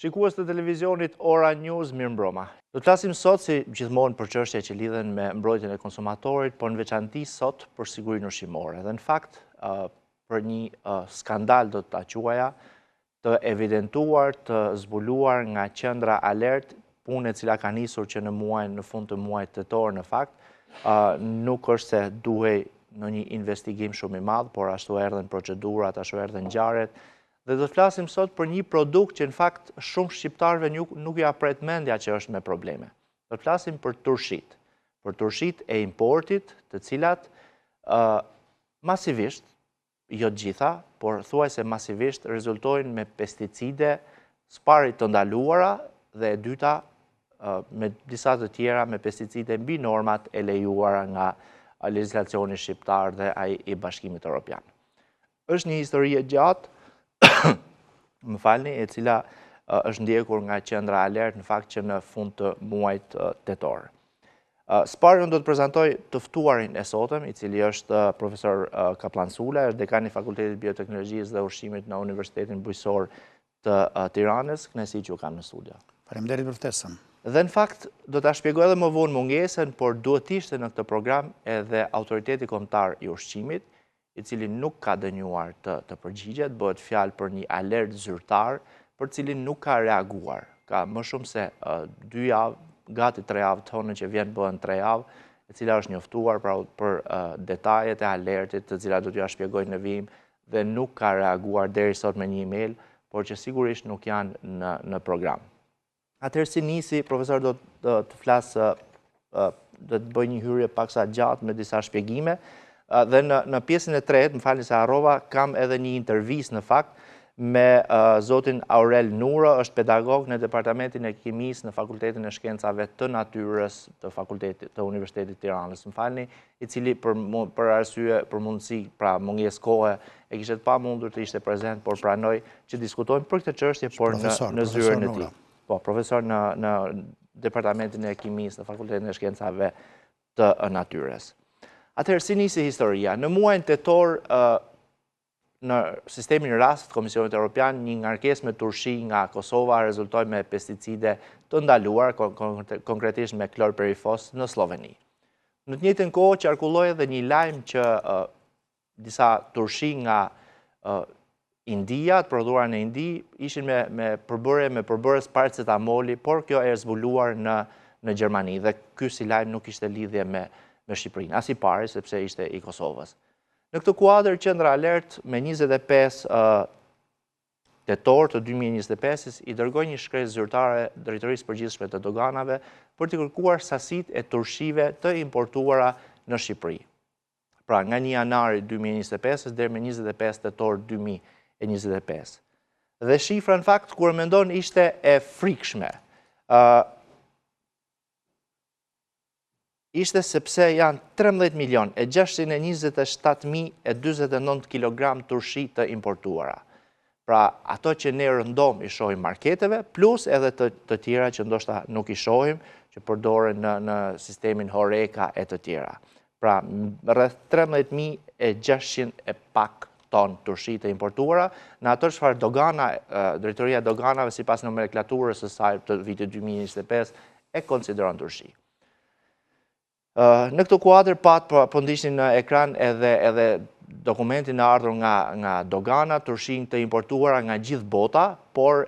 Shikues të televizionit Ora News, mirëmbrëma. Do të flasim sot si gjithmonë për çështje që lidhen me mbrojtjen e konsumatorit, por në veçanti sot për sigurinë ushqimore. Dhe në fakt, për një skandal do ta quaja, të evidentuar, të zbuluar nga qendra Alert, punë e cila ka nisur që në muajin, në fund të muajit tetor në fakt, nuk është se duhej ndonjë investigim shumë i madh, por ashtu erdhën procedurat, ashtu erdhën ngjarjet, Dhe do të flasim sot për një produkt që në fakt shumë shqiptarëve nuk, nuk ia pret mendja që është me probleme. Do të flasim për turshitë, për turshitë e importit, të cilat uh, masivisht, jo të gjitha, por thuajse masivisht rezultojnë me pesticide së pari të ndaluara dhe e dyta me disa të tjera me pesticide mbi normat e lejuara nga legjislacioni shqiptar dhe ai i Bashkimit Europian. Është një histori e gjatë, më falni, e cila është ndjekur nga qendra Alert në fakt që në fund të muajit tetor. Së pari unë do të prezantoj të ftuarin e sotëm, i cili është profesor Kapllan Sula, është dekan i Fakultetit Bioteknologjisë dhe Ushqimit në Universitetin Bujqësor të Tiranës, kënaqësi që ju kam në studio. Faleminderit për ftesën. Dhe në fakt do ta shpjegoj edhe më vonë mungesën, por duhet të ishte në këtë program edhe Autoriteti Kombëtar i Ushqimit, i cili nuk ka denjuar të të përgjigjet, bëhet fjalë për një alert zyrtar, për të cilin nuk ka reaguar. Ka më shumë se dy javë, gati tre javë, të hënën që vjen bëhen tre javë, e cila është njoftuar pra, për detajet e alertit, të cilat do t'jua shpjegoj në vijim, dhe nuk ka reaguar deri sot me një email, por që sigurisht nuk janë në, në program. Atëherë si nisi, profesor do të flas, do të bëj një hyrje paksa gjatë me disa shpjegime, dhe në, në pjesën e tretë, më falni se harrova, kam edhe një intervistë në fakt me zotin Aurel Nuro, është pedagog në Departamentin e Kimisë në Fakultetin e Shkencave të Natyrës të Fakultetit të Universitetit të Tiranës. Më falni, i cili për, për arsye, për mundësi, pra mungesë kohe, e kishte të pamundur të ishte prezent, por pranoi që diskutojmë për këtë çështje, por në, në zyrën e tij. Po, profesor në, në Departamentin e Kimisë, në Fakultetin e Shkencave të Natyrës. Atëherë, si nisi historia? Në muajin tetor, në sistemin RAS të Komisionit Europian, një ngarkesë me turshi nga Kosova rezultoi me pesticide të ndaluar, konkretisht me klorperifos në Slloveni. Në të njëjtën kohë qarkulloi edhe një lajm që disa turshi nga India, të prodhuara në Indi, ishin me, me përbërje, me përbërës paracetamoli, por kjo e zbuluar në, në Gjermani dhe ky si lajm nuk kishte lidhje me, me Shqipërinë, as i pari, sepse ishte i Kosovës. Në këtë kuadër, Qendra Alert me 25 tetor të 2025-ës i dërgoi një shkresë zyrtare Drejtorisë Përgjithshme të Doganave për t'i kërkuar sasitë e turshive të importuara në Shqipëri. Pra, nga 1 janari 2025-ës deri me 25 tetor 2025. Dhe shifra në fakt kur e mendon ishte e frikshme. Ishte sepse janë 13 milion e 627.049 kilogram turshi të importuara. Pra, ato që ne rëndom i shohim marketeve, plus edhe të, të tjera që ndoshta nuk i shohim, që përdoren në, në sistemin Horeca e të tjera. Pra, rreth 13.600 e pak ton turshi të importuara, në ato çfarë dogana, drejtoria e doganave sipas nomenklaturës së saj të vitit 2025 e konsideron turshi. Në këtë kuadër pat po, po ndiqni në ekran edhe edhe dokumentin e ardhur nga nga dogana, turshinj të importuara nga gjithë bota, por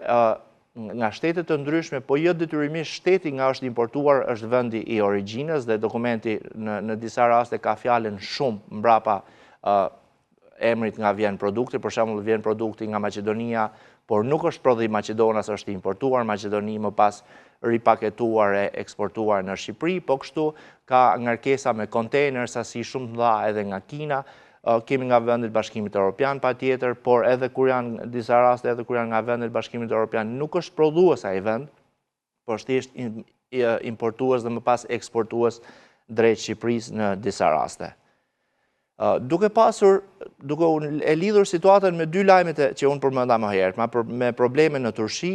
nga shtete të ndryshme, po jo detyrimisht shteti nga është importuar është vendi i origjinës dhe dokumenti në në disa raste ka fjalën shumë mbrapa emrit nga vjen produkti, për shembull vjen produkti nga Maqedonia, por nuk është prodhim maqedonas, është i importuar në Maqedoni, më pas ripaketuar e eksportuar në Shqipëri, po kështu ka ngarkesa me kontejner, sasi shumë të mëdha edhe nga Kina, kemi nga vendet e Bashkimit Europian patjetër, por edhe kur janë disa raste edhe kur janë nga vendet e Bashkimit Europian nuk është prodhues ai vend, por është thjesht importues dhe më pas eksportues drejt Shqipërisë në disa raste. Duke pasur, duke e lidhur situatën me dy lajmet që unë përmenda më herët, me probleme në turshi,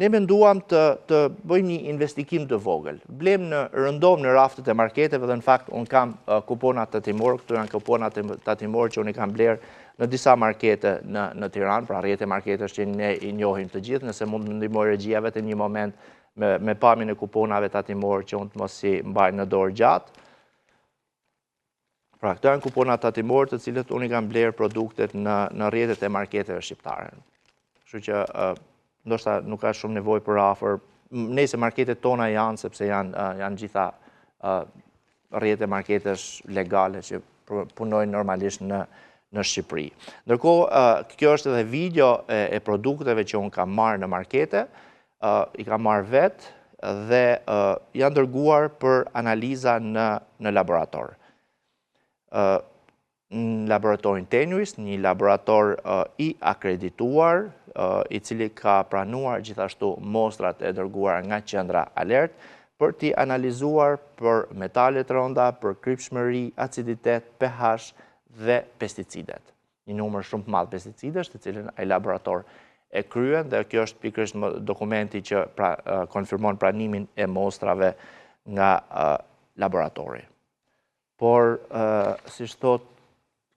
Ne menduam të, të bëjmë një investigim të vogël. Blemë në rëndom në raftet e marketeve dhe në fakt unë kam kupona tatimorë, këtu janë kupona tatimorë që unë i kam blerë në disa markete në, në Tiranë, pra rrjete marketesh që ne i njohim të gjithë, nëse mund të ndihmojë regjia vetëm një moment me, me pamjen e kuponave tatimorë që unë të mos i mbaj në dorë gjatë. Pra, këto janë kupona tatimorë të cilët unë i kam blerë produktet në, në rrjetet e marketeve shqiptare. Kështu që, ndoshta nuk ka shumë nevojë për afër, nejse marketet tona janë, sepse janë, janë gjitha rrjete marketesh legale që punojnë normalisht në, në Shqipëri. Ndërkohë, kjo është edhe video e, e produkteve që unë kam marrë në markete, i kam marrë vetë dhe janë dërguar për analiza në, në laborator. Në laboratorin Tenuis, një laborator i akredituar, i cili ka pranuar gjithashtu mostrat e dërguara nga qendra Alert, për t'i analizuar për metale të rënda, për kripshmëri, aciditet, pH dhe pesticidet. një numër shumë të madh pesticidesh, të cilën ai laborator e kryen dhe kjo është pikërisht dokumenti që pra, konfirmon pranimin e mostrave nga laboratori. Por, siç thotë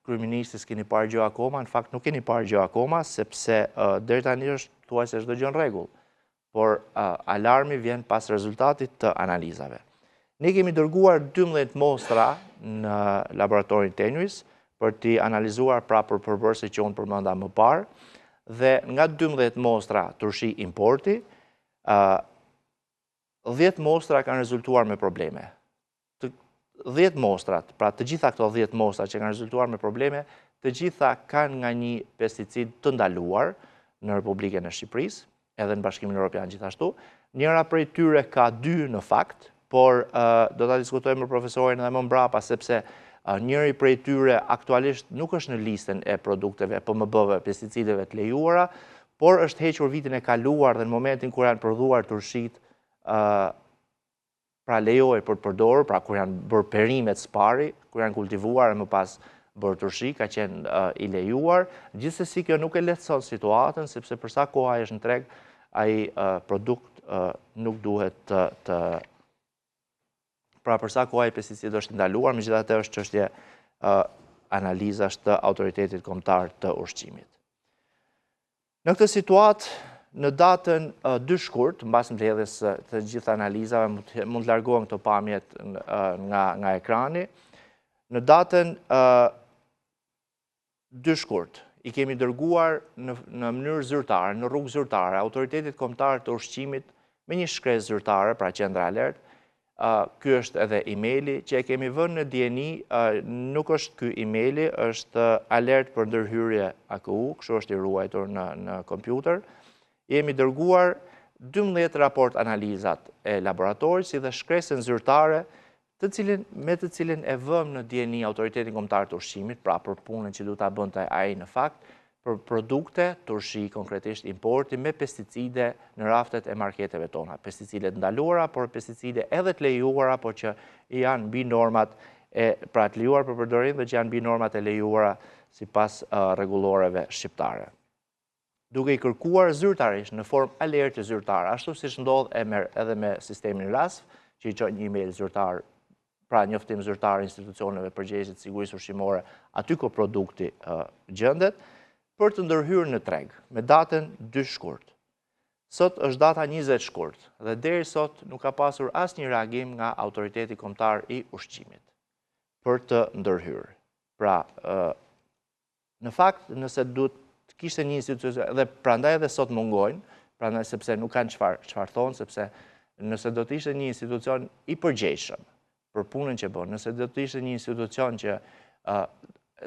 kryeministri s'keni parë gjë akoma, në fakt nuk keni parë gjë akoma, sepse deri tani është thuajse çdo gjë në rregull. por alarmi vjen pas rezultatit të analizave. Ne kemi dërguar 12 mostra në laboratorin Tenuis për t'i analizuar pra për përbërësit që unë përmenda më parë dhe nga 12 mostra turshi importi, 10 mostra kanë rezultuar me probleme. 10 mostrat, pra të gjitha këto 10 mostra që kanë rezultuar me probleme, të gjitha kanë nga një pesticid të ndaluar në Republikën e Shqipërisë, edhe në Bashkimin Europian gjithashtu. Njëra prej tyre ka dy në fakt, por do ta diskutojmë me profesorin edhe më mbrapa, sepse njëri prej tyre aktualisht nuk është në listën e produkteve PMB-ve, pesticideve të lejuara, por është hequr vitin e kaluar dhe në momentin kur janë prodhuar turshitë, pra lejohej për të përdorur, pra kur janë bërë perimet së pari, kur janë kultivuar e më pas bërë turshi, ka qenë i lejuar. Gjithsesi kjo nuk e lehtëson situatën, sepse për sa kohë ai është në treg, ai produkt nuk duhet të, të pra për sa kohë ai pesticid është i ndaluar, megjithatë është çështje analizash të autoritetit kombëtar të ushqimit. Në këtë situatë, në datën 2 shkurt, mbas mbledhjes së të gjitha analizave, mund të largohen këto pamjet nga, nga ekrani, në datën 2 shkurt, i kemi dërguar në, në mënyrë zyrtare, në rrugë zyrtare, autoritetit kombëtar të ushqimit me një shkresë zyrtare, pra qendra alert, Ky është edhe emaili që e kemi vënë në dijeni, nuk është ky emaili, është alert për ndërhyrje AKU, kështu është i ruajtur në, në kompjuter. Jemi dërguar 12 raport analizat e laboratorit, si dhe shkresën zyrtare, të cilin, me të cilin e vëmë në dijeni autoritetin kombëtar të ushqimit, pra për punën që duhet ta bënte ai në fakt, për produkte, turshi konkretisht importi me pesticide në raftet e marketeve tona. Pesticide të ndaluara, por pesticide edhe të lejuara, por që janë mbi normat e pra të lejuar për përdorim dhe që janë mbi normat e lejuara sipas rregulloreve shqiptare. Duke i kërkuar zyrtarisht në formë alerti zyrtar, ashtu siç ndodh edhe me sistemin RASFF, që i çon një email zyrtar pra njoftim zyrtar institucioneve përgjegjëse të sigurisë ushqimore aty ku produkti gjendet, për të ndërhyrë në treg, me datën 2 shkurt. Sot është data 20 shkurt dhe deri sot nuk ka pasur asnjë reagim nga autoriteti kombëtar i ushqimit për të ndërhyrë. Pra, Në fakt, nëse duhet të kishte një institucion, dhe prandaj edhe sot mungojnë, prandaj sepse nuk kanë çfarë çfarë thonë, sepse nëse do të ishte një institucion i përgjegjshëm për punën që bën, nëse do të ishte një institucion që ë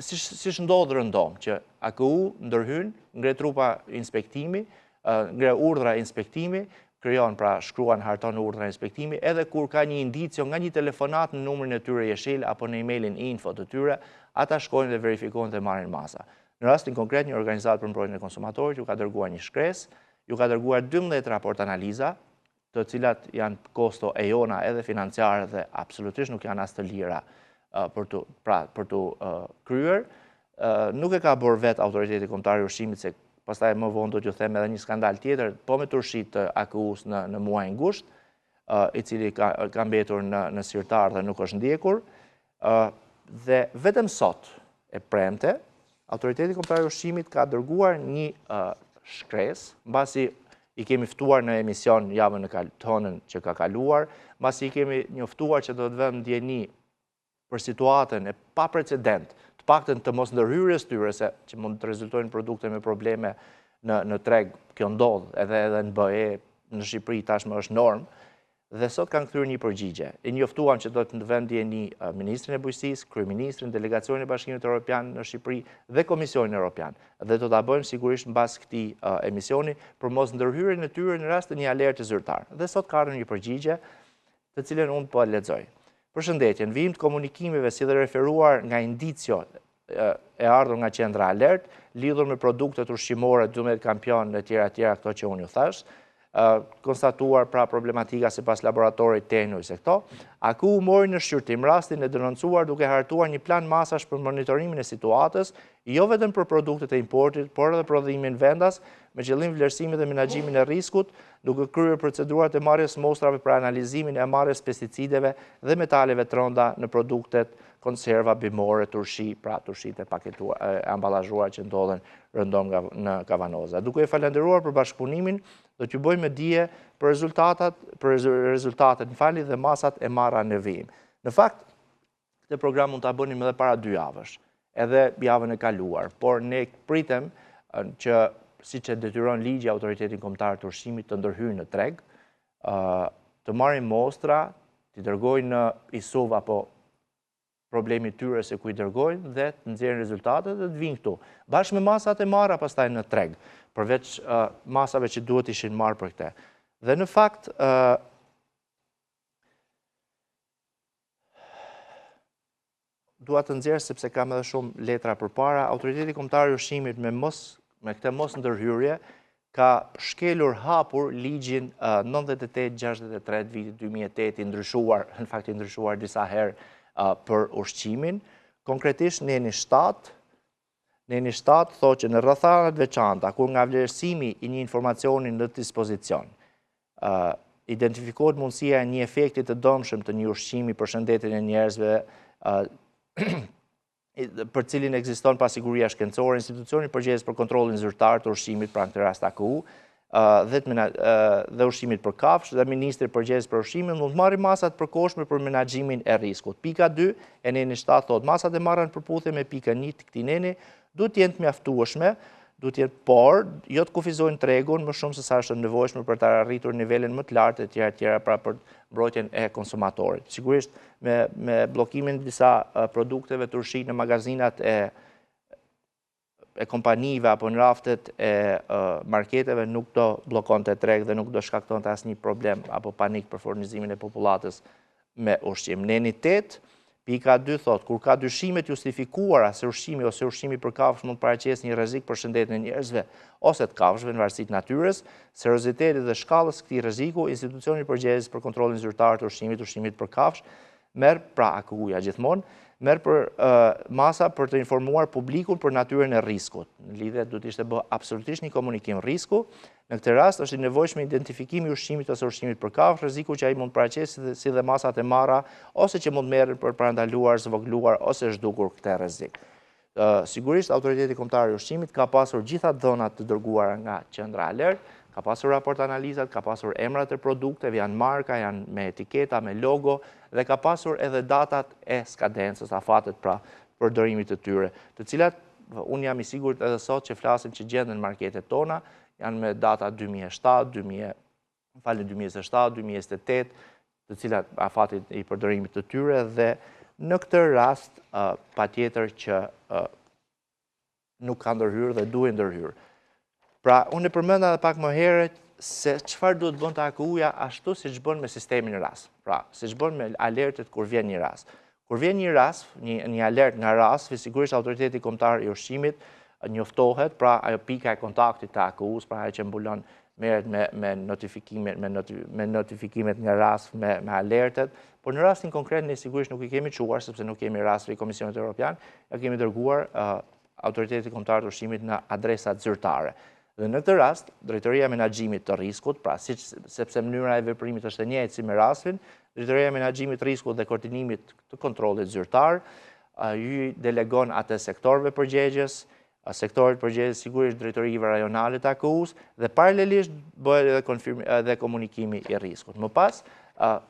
siç siç ndodh rëndom që AKU ndërhyn, ngre trupa inspektimi, ngre urdhra inspektimi, krijon pra shkruan harton urdhra inspektimi, edhe kur ka një indicio nga një telefonatë në numrin e tyre jeshil apo në emailin info të tyre, ata shkojnë dhe verifikojnë dhe marrin masa. Në rastin konkret, një organizatë për mbrojtjen e konsumatorit ju ka dërguar një shkresë, ju ka dërguar 12 raport analiza, të cilat janë kosto e jona edhe financiare dhe absolutisht nuk janë as të lira për të, pra, për të kryer. Nuk e ka bërë vetë autoriteti kombëtar i ushqimit se Pastaj më vonë do t'ju them edhe një skandal tjetër, po me turshi të AKU-së në, në muajin gusht, i cili ka, ka mbetur në, në sirtar dhe nuk është ndjekur. Dhe vetëm sot, e premte, Autoriteti Kombëtar i Ushqimit ka dërguar një shkresë, mbasi i kemi ftuar në emision javën e kal, të hënën që ka kaluar, mbasi i kemi njoftuar që do të vëmë në dijeni për situatën e paprecedent, të paktën të mosndërhyrjes tyre, se që mund të rezultojnë produkte me probleme në, në treg, kjo ndodh edhe edhe në BE, në Shqipëri tashmë është normë, dhe sot kanë kthyer një përgjigje. I njoftuam që do të vëmë në dijeni Ministrin e Bujqësisë, Kryeministrin, Delegacionin e Bashkimit Evropian në Shqipëri dhe Komisionin Evropian. Dhe do ta bëjmë sigurisht mbas këtij emisioni për mosndërhyrjen e tyre në rast të një alerte zyrtar. Dhe sot ka ardhur një përgjigje të cilën unë po e lexoj. Përshëndetje, në vijim të komunikimeve si dhe referuar nga indicio e ardhur nga qendra alert, lidhur me produktet ushqimore, 12 kampion e tjera e tjera këto që unë ju thashë, konstatuar pra problematika sipas laboratorit Tenuj se këto, AKU mori në shqyrtim rastin e denoncuar duke hartuar një plan masash për monitorimin e situatës, jo vetëm për produktet e importit, por edhe prodhimin vendas, me qëllim vlerësimin dhe menaxhimin e riskut, duke kryer procedurat e marrjes mostrave për analizimin e marrjes pesticideve dhe metaleve të rënda në produktet konserva bimore, turshi, pra turshitë e paketuara, e ambalazhuara që ndodhen rëndom nga, në kavanoza. Duke e falënderuar për bashkëpunimin, do t'ju bëjmë me dije për rezultatat, për rezultatet, më falni dhe masat e marra në vijim. Në fakt, këtë program mund ta bënim edhe para dy javësh, edhe javën e kaluar, por ne pritëm që siç e detyron ligji Autoritetin Kombëtar të Ushqimit të ndërhyjë në treg, të marrin mostra, t'i dërgojnë në ISUV apo problemi i tyre se ku i dërgojnë dhe të nxjerrin rezultatet dhe të vijnë këtu. Bashkë me masat e marra pastaj në treg, përveç masave që duhet ishin marrë për këtë. Dhe në fakt, dua të nxjerr sepse kam edhe shumë letra përpara, Autoriteti Kombëtar i Ushqimit me mos me këtë mosndërhyrje ka shkelur hapur ligjin 9863 të vitit 2008 i ndryshuar, në fakt i ndryshuar disa herë për ushqimin. Konkretisht neni 7, neni 7 thotë që në rrethana të veçanta kur nga vlerësimi i një informacioni në dispozicion, identifikohet mundësia e një efekti të dëmshëm të një ushqimi për shëndetin e njerëzve, për cilin ekziston pasiguria shkencore, institucioni përgjegjës për kontrollin zyrtar të ushqimit, pra në këtë rast AKU, dhe, dhe ushqimit për kafshë dhe ministri përgjegjës për ushqimin mund të marrë masa të përkohshme për menaxhimin e riskut. Pika 2 e nenit 7 thotë masat e marra në përputhje me pikën 1 të këtij neni duhet të jenë të mjaftueshme, duhet të jenë, por jo të kufizojnë tregun më shumë se sa është e nevojshme për të arritur nivelin më të lartë e tjera e tjera pra për mbrojtjen e konsumatorit. Sigurisht me me bllokimin e disa produkteve turshi në magazinat e e kompanive apo në raftet e marketeve nuk do bllokonte treg dhe nuk do shkaktonte asnjë problem apo panik për furnizimin e popullatës me ushqim. Neni 8, pika 2 thotë, kur ka dyshime të justifikuara se ushqimi ose ushqimi për kafshë mund të paraqesë një rrezik për shëndetin e njerëzve ose të kafshëve në varësi të natyrës, seriozitetit dhe shkallës së këtij rreziku, institucioni përgjegjës për kontrollin zyrtar të ushqimit, ushqimit për kafshë, merr pra AKU-ja gjithmonë, merr për masa për të informuar publikun për natyrën e riskut. Në lidhje duhet të ishte bë absolutisht një komunikim risku, Në këtë rast është i nevojshëm identifikimi i ushqimit ose ushqimit për kafshë, rreziku që ai mund të paraqesë si dhe masat e marra ose që mund të merren për parandaluar, zvogëluar ose zhdukur këtë rrezik. Sigurisht Autoriteti Kombëtar i Ushqimit ka pasur gjitha të dhënat të dërguara nga qendra Alert, ka pasur raport analizat, ka pasur emrat e produkteve, janë marka, janë me etiketa, me logo dhe ka pasur edhe datat e skadencës, afatet pra përdorimit të tyre, të cilat unë jam i sigurt edhe sot që flasim që gjenden në marketet tona, janë me data 2007, 2000, më falni 2027, 2028, të cilat afatit i përdorimit të tyre dhe në këtë rast patjetër që nuk ka ndërhyrë dhe duhej ndërhyrë. Pra, unë e përmenda edhe pak më herët se çfarë duhet bënte AKU-ja ashtu siç bën me sistemin RASFF. Pra, siç bën me alertet kur vjen një rast. Kur vjen një rast, një, një alert nga RASFF, sigurisht Autoriteti Kombëtar i Ushqimit njoftohet, pra ajo pika e kontaktit të AKU-s, pra ajo që mbulon merret me me notifikimet me noti, me notifikimet nga RASFF me me alertet, por në rastin konkret ne sigurisht nuk i kemi çuar sepse nuk jemi RASFF i Komisionit Evropian, ja kemi dërguar uh, Autoritetit Kombëtar të Ushqimit në adresat zyrtare. Dhe në këtë rast, Drejtoria e Menaxhimit të Riskut, pra siç sepse mënyra e veprimit është e njëjtë si me RASFF-in, Drejtoria e Menaxhimit të Riskut dhe Koordinimit të Kontrollit Zyrtar, ju delegon atë sektorëve përgjegjës, sektorit përgjegjës sigurisht drejtorive rajonale të AKU-së dhe paralelisht bëhet edhe konfirm edhe komunikimi i riskut. Më pas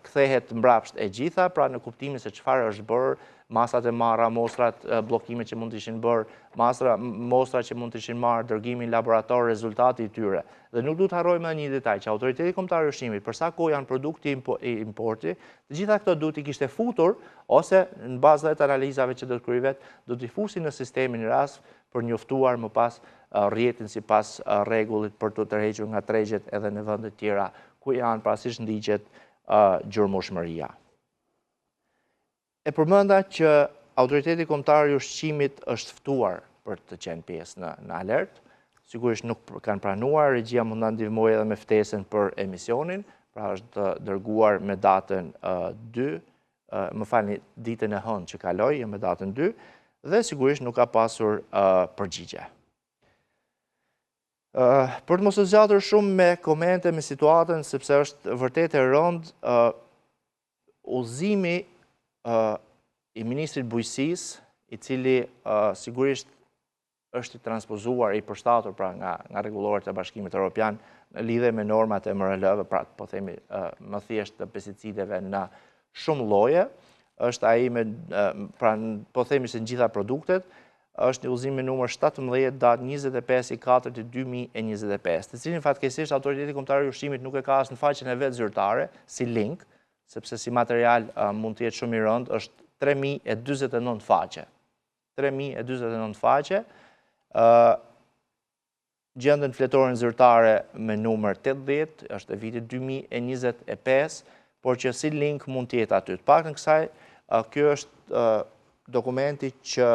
kthehet mbrapsht e gjitha, pra në kuptimin se çfarë është bërë, masat e marra, mostrat, bllokimet që mund të ishin bërë, masra, mostra që mund të ishin marrë, dërgimi në laborator, rezultati i tyre. Dhe nuk duhet të harrojmë edhe një detaj, që Autoriteti Kombëtar i Ushqimit, për sa kohë janë produkti importi, të gjitha këto duhet t'i kishte futur, ose në bazë dhe të analizave që do të kryejë vetë, do t'i fusi në sistemin RASFF për njoftuar më pas rrjetin sipas rregullit për të tërhequr nga tregjet edhe në vende tjera ku janë pra siç ndiqet gjurmueshmëria. E përmenda që Autoriteti Kombëtar i Ushqimit është ftuar për të qenë pjesë në, në alert. Sigurisht nuk kanë pranuar, regjia mund na ndihmojë edhe me ftesën për emisionin, pra është dërguar me datën 2, më falni, ditën e hënë që kaloi, jo me datën 2, dhe sigurisht nuk ka pasur përgjigje. Për të mos u zgjatur shumë me komente me situatën, sepse është vërtet e rëndë, Udhëzimi i Ministrit të Bujqësisë, i cili sigurisht është i transpozuar, i përshtatur pra nga nga rregulloret e Bashkimit Evropian në lidhje me normat e MRL-ve, pra po themi më thjesht të pesticideve në shumë lloje, është ai me pra po themi se në gjitha produktet, është një udhëzim me numër 17 datë 25 i 4 i 2025, të cilin fatkeqësisht Autoriteti Kombëtar i Ushqimit nuk e ka as në faqen e vet zyrtare si link, sepse si material mund të jetë shumë i rëndë, është 3049 faqe. 3049 faqe. ë Gjendet në fletoren zyrtare me numër 80, është e vitit 2025, por që si link mund të jetë aty. Të paktën kësaj, kjo është dokumenti që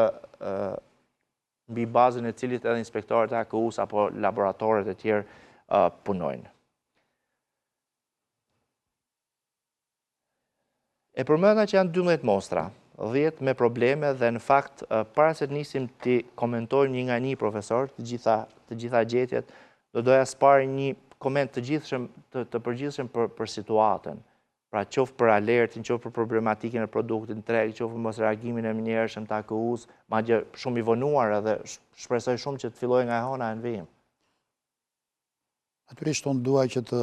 mbi bazën e cilit edhe inspektorët e AKU-së apo laboratorët e tjerë punojnë. E përmenda që janë 12 mostra, 10 me probleme dhe në fakt para se të nisim t'i komentojmë një nga një profesor, të gjitha të gjitha gjetjet, do doja së pari një koment të gjithshëm të, të përgjithshëm për për situatën. Pra qoftë për alertin, qoftë për problematikën e produktit në treg, qoftë për mosreagimin e menjëhershëm të AKU-së, madje shumë i vonuar edhe shpresoj shumë që të fillojë nga e hëna e në vijim. Natyrisht unë dua që të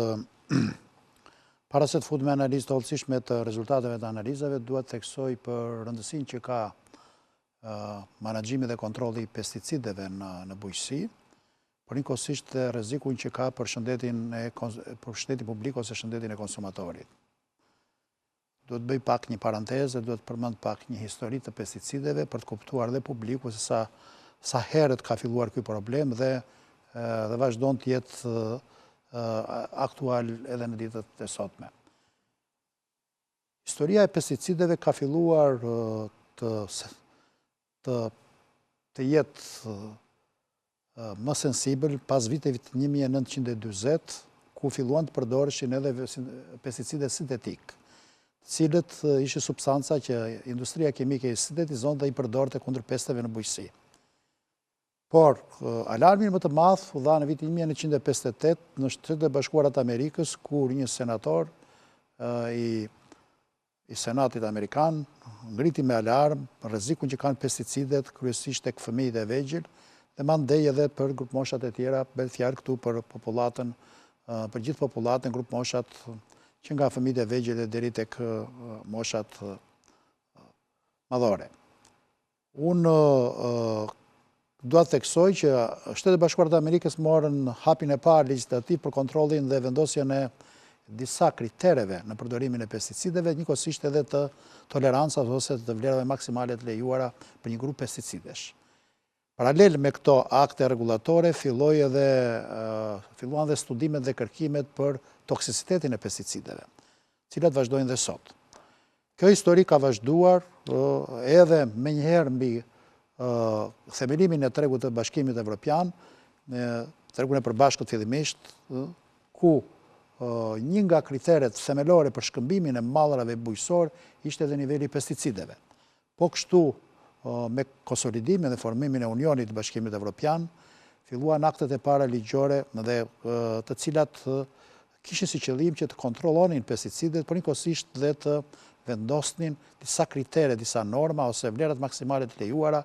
para se të futem në analizë të hollësishme të rezultateve të analizave, dua të theksoj për rëndësinë që ka menaxhimi dhe kontrolli i pesticideve në në bujqësi, por njëkohësisht dhe rrezikun që ka për shëndetin e për shëndetin publik ose shëndetin e konsumatorit. Duhet të bëj pak një parantezë dhe duhet të përmend pak një histori të pesticideve për të kuptuar dhe publiku se sa sa herët ka filluar ky problem dhe dhe vazhdon të jetë aktual edhe në ditët e sotme. Historia e pesticideve ka filluar të të të jetë më sensibël pas viteve 1940, ku filluan të përdoreshin edhe pesticide sintetikë, të cilët ishin substanca që industria kimike i sintetizonte dhe i përdorte kundër pesteve në bujqësi. Por, alarmin më të madh u dha në vitin 1958 në Shtetet e Bashkuara të Amerikës, kur një senator i i Senatit Amerikan ngriti me alarm rrezikun që kanë pesticidet, kryesisht tek fëmijët e vegjël dhe mandej edhe për grupmoshat e tjera, bëhet fjalë këtu për popullatën, për gjithë popullatën, grupmoshat që nga fëmijët e vegjël e deri tek moshat madhore. Unë dua të theksoj që Shtetet e Bashkuara të Amerikës morën hapin e parë legjislativ për kontrollin dhe vendosjen e disa kritereve në përdorimin e pesticideve, njëkohësisht edhe të tolerancave ose të vlerave maksimale të lejuara për një grup pesticidesh. Paralel me këto akte rregullatore filloi edhe filluan dhe studimet dhe kërkimet për toksicitetin e pesticideve, të cilat vazhdojnë dhe sot. Kjo histori ka vazhduar edhe menjëherë mbi themelimin e tregut të Bashkimit Evropian, në tregun e përbashkët fillimisht, ku një nga kriteret themelore për shkëmbimin e mallrave bujqësore ishte edhe niveli i pesticideve. Po kështu, me konsolidimin dhe formimin e Unionit të Bashkimit Evropian, filluan aktet e para ligjore dhe të cilat kishin si qëllim që të kontrollonin pesticidet, por njëkohësisht dhe të vendosnin disa kritere, disa norma ose vlerat maksimale të lejuara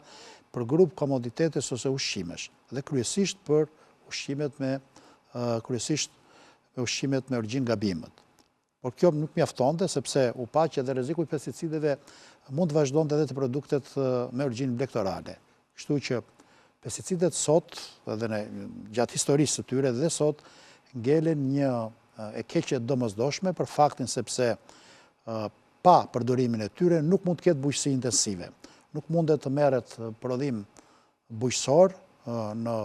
për grup komoditetesh ose ushqimesh, dhe kryesisht për ushqimet me kryesisht me ushqimet me origjinë nga bimët. Por kjo nuk mjaftonte, sepse u pa që edhe rreziku i pesticideve mund të vazhdonte edhe te produktet me origjinë blegtorale. Kështu që pesticidet sot, edhe në, gjatë historisë së tyre dhe sot, ngelen një e keqe e domosdoshme për faktin sepse pa përdorimin e tyre nuk mund të ketë bujqësi intensive. Nuk mundet të merret prodhim bujqësor në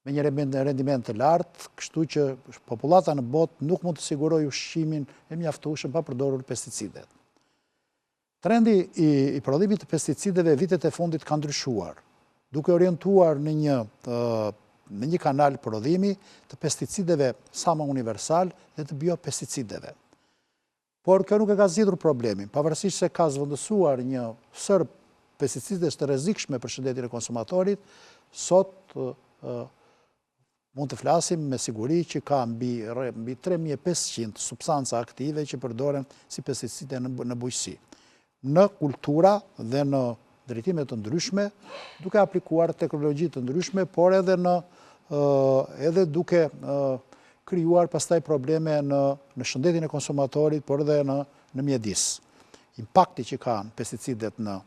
me një rendiment të lartë, kështu që popullata në botë nuk mund të sigurojë ushqimin e mjaftueshëm pa përdorur pesticidet. Trendi i, i prodhimit të pesticideve vitet e fundit ka ndryshuar, duke orientuar në një në një kanal prodhimi të pesticideve sa më universal dhe të biopesticideve. Por kjo nuk e ka zgjidhur problemin, pavarësisht se ka zëvendësuar një sërë pesticidesh të rrezikshme për shëndetin e konsumatorit, sot mund të flasim me siguri që ka mbi mbi 3500 substanca aktive që përdoren si pesticide në, në bujqësi, në kultura dhe në drejtime të ndryshme, duke aplikuar teknologji të ndryshme, por edhe në edhe duke krijuar pastaj probleme në në shëndetin e konsumatorit, por edhe në në mjedis. Impakti që kanë pesticidet në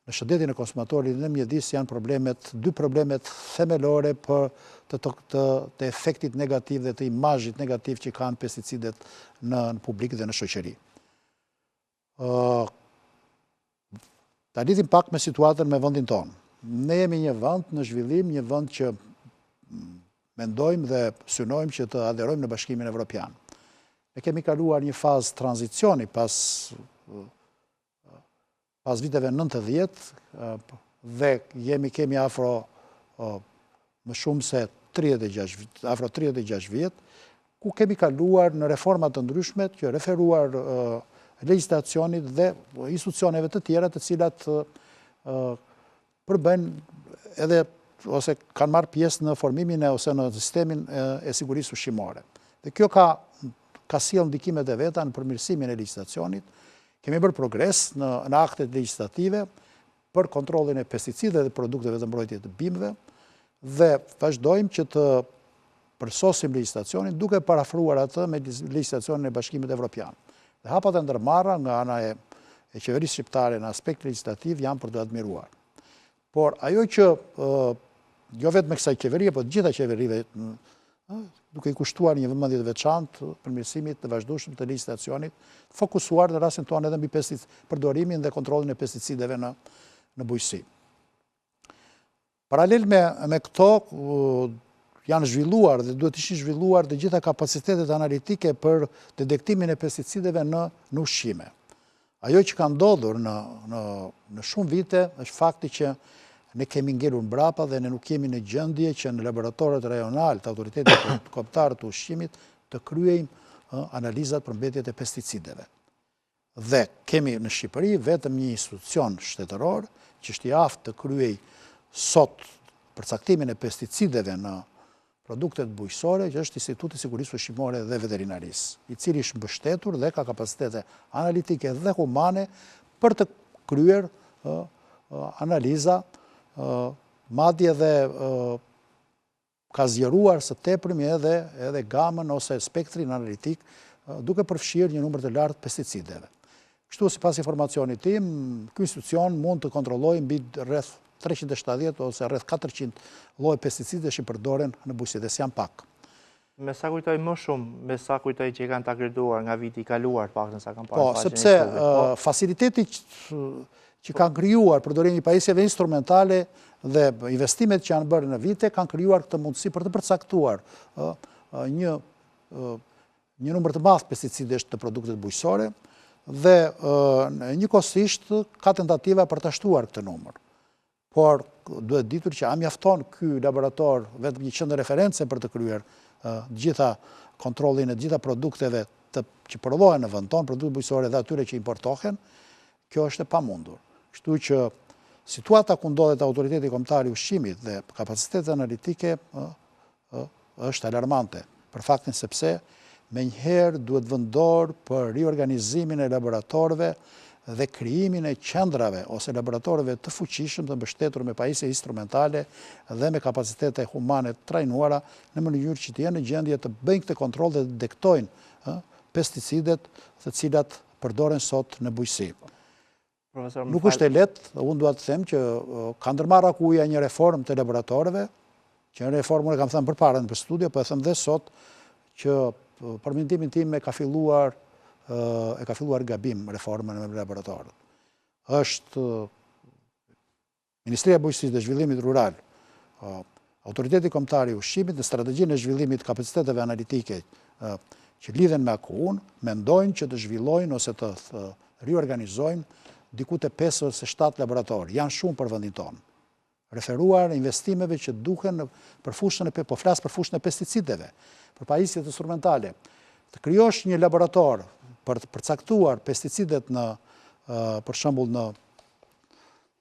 në shëndetin e konsumatorit dhe në mjedis janë problemet, dy problemet themelore për të, të, të, të efektit negativ dhe të imazhit negativ që kanë pesticidet në, në publik dhe në shoqëri. Ta lidhim pak me situatën me vendin tonë. Ne jemi një vend në zhvillim, një vend që mendojmë dhe synojmë që të aderojmë në Bashkimin Evropian. Ne kemi kaluar një fazë tranzicioni pas pas viteve 90 dhe jemi kemi afro më shumë se 36, afro 36 vjet, ku kemi kaluar në reforma të ndryshme që referuar legjislacionit dhe institucioneve të tjera të cilat përbëjnë edhe ose kanë marrë pjesë në formimin e ose në sistemin e sigurisë ushqimore. Dhe kjo ka ka sjellë ndikimet e veta në përmirësimin e legjislacionit. Kemi bërë progres në në aktet legjislative për kontrollin e pesticideve dhe produkteve të mbrojtjes të bimëve dhe vazhdojmë që të përsosim legjislacionin duke parafruar atë me legjislacionin e Bashkimit Evropian. Dhe hapat e ndërmarra nga ana e, e qeverisë shqiptare në aspekt legjislativ janë për t'u admiruar. Por ajo që jo vetëm kësaj qeverie, por të gjitha qeverive duke i kushtuar një vëmendje të veçantë përmirësimit të vazhdueshëm të legjislacionit, fokusuar në rastin tonë edhe mbi pestic, përdorimin dhe kontrollin e pesticideve në në bujqësi. Paralel me me këto janë zhvilluar dhe duhet të ishin zhvilluar të gjitha kapacitetet analitike për detektimin e pesticideve në në ushqime. Ajo që ka ndodhur në në në shumë vite është fakti që ne kemi ngelur mbrapa dhe ne nuk jemi në gjendje që në laboratorët rajonalë të Autoritetit Kombëtar të Ushqimit të kryejmë analizat për mbetjet e pesticideve. Dhe kemi në Shqipëri vetëm një institucion shtetëror që është i aftë të kryejë sot përcaktimin e pesticideve në produktet bujqësore, që është Instituti i Sigurisë Ushqimore dhe Veterinarisë, i cili është mbështetur dhe ka kapacitete analitike dhe humane për të kryer analiza, madje dhe ka zgjeruar së tepërmi edhe edhe gamën ose spektrin analitik, duke përfshirë një numër të lartë pesticideve. Kështu, sipas informacionit tim, ky institucion mund të kontrollojë mbi rreth 370 ose rreth 400 lloje pesticidesh që përdoren në bujqësi dhe s'janë pak. Me sa kujtoj më shumë, me sa kujtoj që i kanë të akredituar nga viti i kaluar, të paktën sa kam parë po, faqen e sepse po. faciliteti që kanë krijuar përdorimi i pajisjeve instrumentale dhe investimet që janë bërë në vite kanë krijuar këtë mundësi për të përcaktuar një një numër të madh pesticidesh të produktet bujqësore dhe njëkohësisht ka tentativa për ta shtuar këtë numër. Por duhet ditur që a mjafton ky laborator vetëm një qendër reference për të kryer të gjitha kontrollin e të gjitha produkteve të, që prodhohen në vend tonë, produkte bujqësore dhe atyre që importohen, kjo është e pamundur. Kështu që Situata ku ndodhet Autoriteti Kombëtar i Ushqimit dhe kapacitetet analitike është alarmante, për faktin sepse menjëherë duhet vënë dorë për riorganizimin e laboratorëve dhe krijimin e qendrave ose laboratorëve të fuqishëm të mbështetur me pajisje instrumentale dhe me kapacitete humane të trajnuara në mënyrë që të jenë në gjendje të bëjnë këtë kontroll dhe të detektojnë pesticidet të cilat përdoren sot në bujqësi. Nuk është e lehtë, unë dua të them që ka ndërmarrë AKU-ja një reformë të laboratorëve, që një reformë unë e kam thënë përpara në studio, po e them dhe sot që për mendimin tim e ka filluar e ka filluar gabim reformën me laboratorët. Është Ministria e Bujqësisë dhe Zhvillimit Rural, Autoriteti Kombëtar i Ushqimit në strategjinë e zhvillimit të kapaciteteve analitike që lidhen me AKU-n, mendojnë që të zhvillojnë ose të riorganizojnë diku te 5 ose 7 laboratorë. Janë shumë për vendin tonë. Referuar investimeve që duhen për fushën e po flas për fushën e pesticideve, për pajisjet instrumentale. Të krijosh një laborator për të përcaktuar pesticidet në për shembull në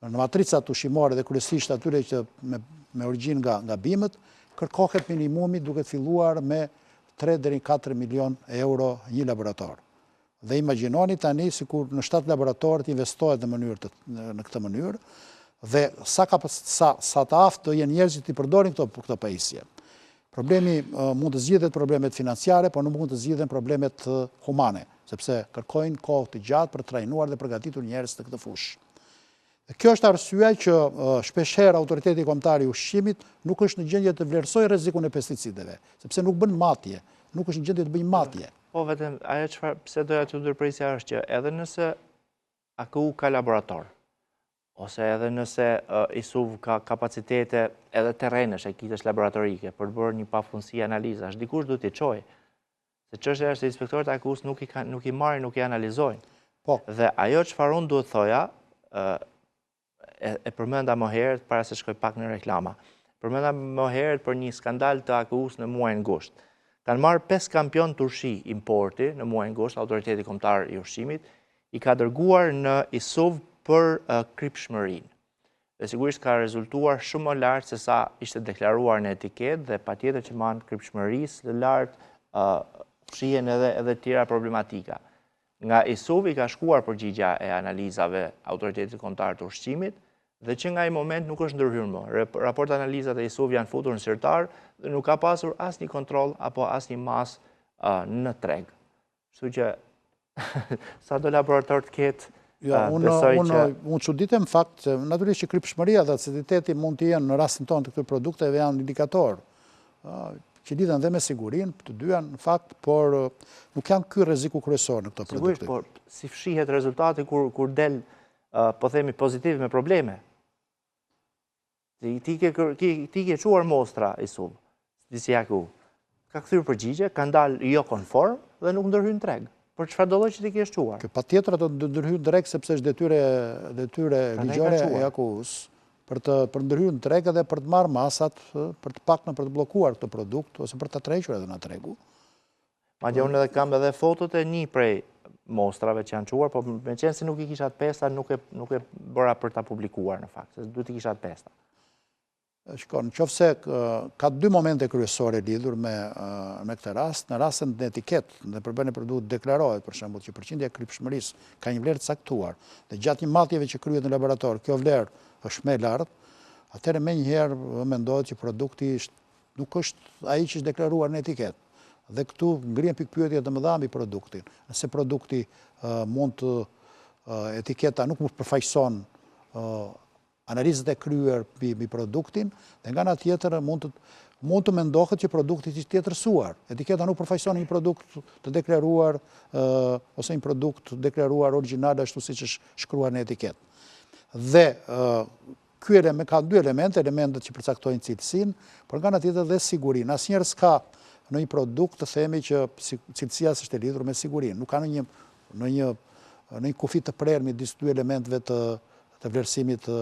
Në matricat ushqimore dhe kryesisht atyre që me, me origjinë nga, nga bimët, kërkohet minimumi duke filluar me 3 deri 4 milion euro një laborator. Dhe imagjinoni tani sikur në 7 laboratorë të investohet në mënyrë të, në këtë mënyrë dhe sa ka sa sa të aftë do jenë njerëzit të përdorin këto këto pajisje. Problemi mund të zgjidhet problemet financiare, por nuk mund të zgjidhen problemet humane, sepse kërkojnë kohë të gjatë për të trajnuar dhe përgatitur njerëz në këtë fushë. Dhe kjo është arsyeja që shpeshherë Autoriteti Kombëtar i Ushqimit nuk është në gjendje të vlerësojë rrezikun e pesticideve, sepse nuk bën matje, nuk është në gjendje të bëjë matje. Po vetëm ajo çfarë pse doja t'ju ndërprisja është që edhe nëse AKU ka laborator, ose edhe nëse ISUV ka kapacitete edhe terrenesh, ekipes laboratorike, për të bërë një pafundësi analizash, dikush duhet t'i çojë. Se çështja është se inspektorët e AKU-s nuk i kanë, nuk i marrin, nuk i analizojnë. Po. Dhe ajo çfarë unë duhet thoja, e, e përmenda më herët para se shkoj pak në reklama. Përmenda më herët për një skandal të AKU-s në muajin gusht. Kanë marrë 5 kampion turshi importi në muajin gusht, Autoriteti Kombëtar i Ushqimit, i ka dërguar në ISUV për kripshmërinë. Dhe sigurisht ka rezultuar shumë më lart se sa ishte deklaruar në etiketë dhe patjetër që me anë kripshmërisë së lartë fshihen edhe edhe tjera problematika. Nga ISUV i ka shkuar përgjigja e analizave Autoritetit Kombëtar të Ushqimit dhe që nga ai moment nuk është ndërhyrë më. Raport analizat e ISUV janë futur në sirtar dhe nuk ka pasur asnjë kontroll apo asnjë masë në treg. Kështu që sado laborator të ketë, Jo, unë unë unë çuditem në fakt se natyrisht që kripshmëria dhe aciditeti mund të jenë në rastin tonë të këtyre produkteve janë indikatorë që lidhen dhe me sigurinë, të dyja në fakt, por nuk janë ky rreziku kryesor në këto produkte. Sigurisht, por si fshihet rezultati kur kur del po themi pozitiv me probleme? Ti ke ti ke çuar mostra ISUV, disi AKU. Ka kthyer përgjigje, kanë dalë jo konform dhe nuk ndërhyn në treg. Për çfarëdo lloj që ti kesh çuar. Kjo patjetër do të ndërhyjë në treg sepse është detyrë detyrë ligjore e AKU-s për të për ndërhyrë në treg edhe për të marrë masat për të paktën për të bllokuar këtë produkt ose për ta tërhequr edhe nga tregu. Madje unë edhe kam edhe fotot e një prej mostrave që janë çuar, po meqenëse nuk i kisha të pesta, nuk e, nuk e bëra për ta publikuar në fakt, se duhet t'i kisha të pesta. Shiko, në qoftë se ka dy momente kryesore lidhur me, me këtë rast, në rast se në etiketë, në përbërjen e produktit deklarohet, për shembull, që përqindja e kripshmërisë ka një vlerë të caktuar, dhe gjatë një matjeve që kryhet në laborator, kjo vlerë është më e lartë, atëherë menjëherë mendohet që produkti është Nuk është ai që është deklaruar në etiketë. Dhe këtu ngrihen pikëpyetje të mëdha mbi produktin. Nëse produkti mund të etiketa nuk mund të përfaqëson analizat e kryer mbi produktin, dhe nga ana tjetër mund të mund të mendohet që produkti të ishte tjetërsuar. Etiketa nuk përfaqëson një produkt të deklaruar ose një produkt të deklaruar origjinal ashtu siç është shkruar në etiketë. Dhe Ky element ka dy elemente, elementët që përcaktojnë cilësinë, por nga ana tjetër dhe sigurinë. Asnjëherë s'ka në një produkt të themi që cilësia s'është e lidhur me sigurinë. Nuk ka në një në një në një kufi të prerë midis dy elementëve të të vlerësimit të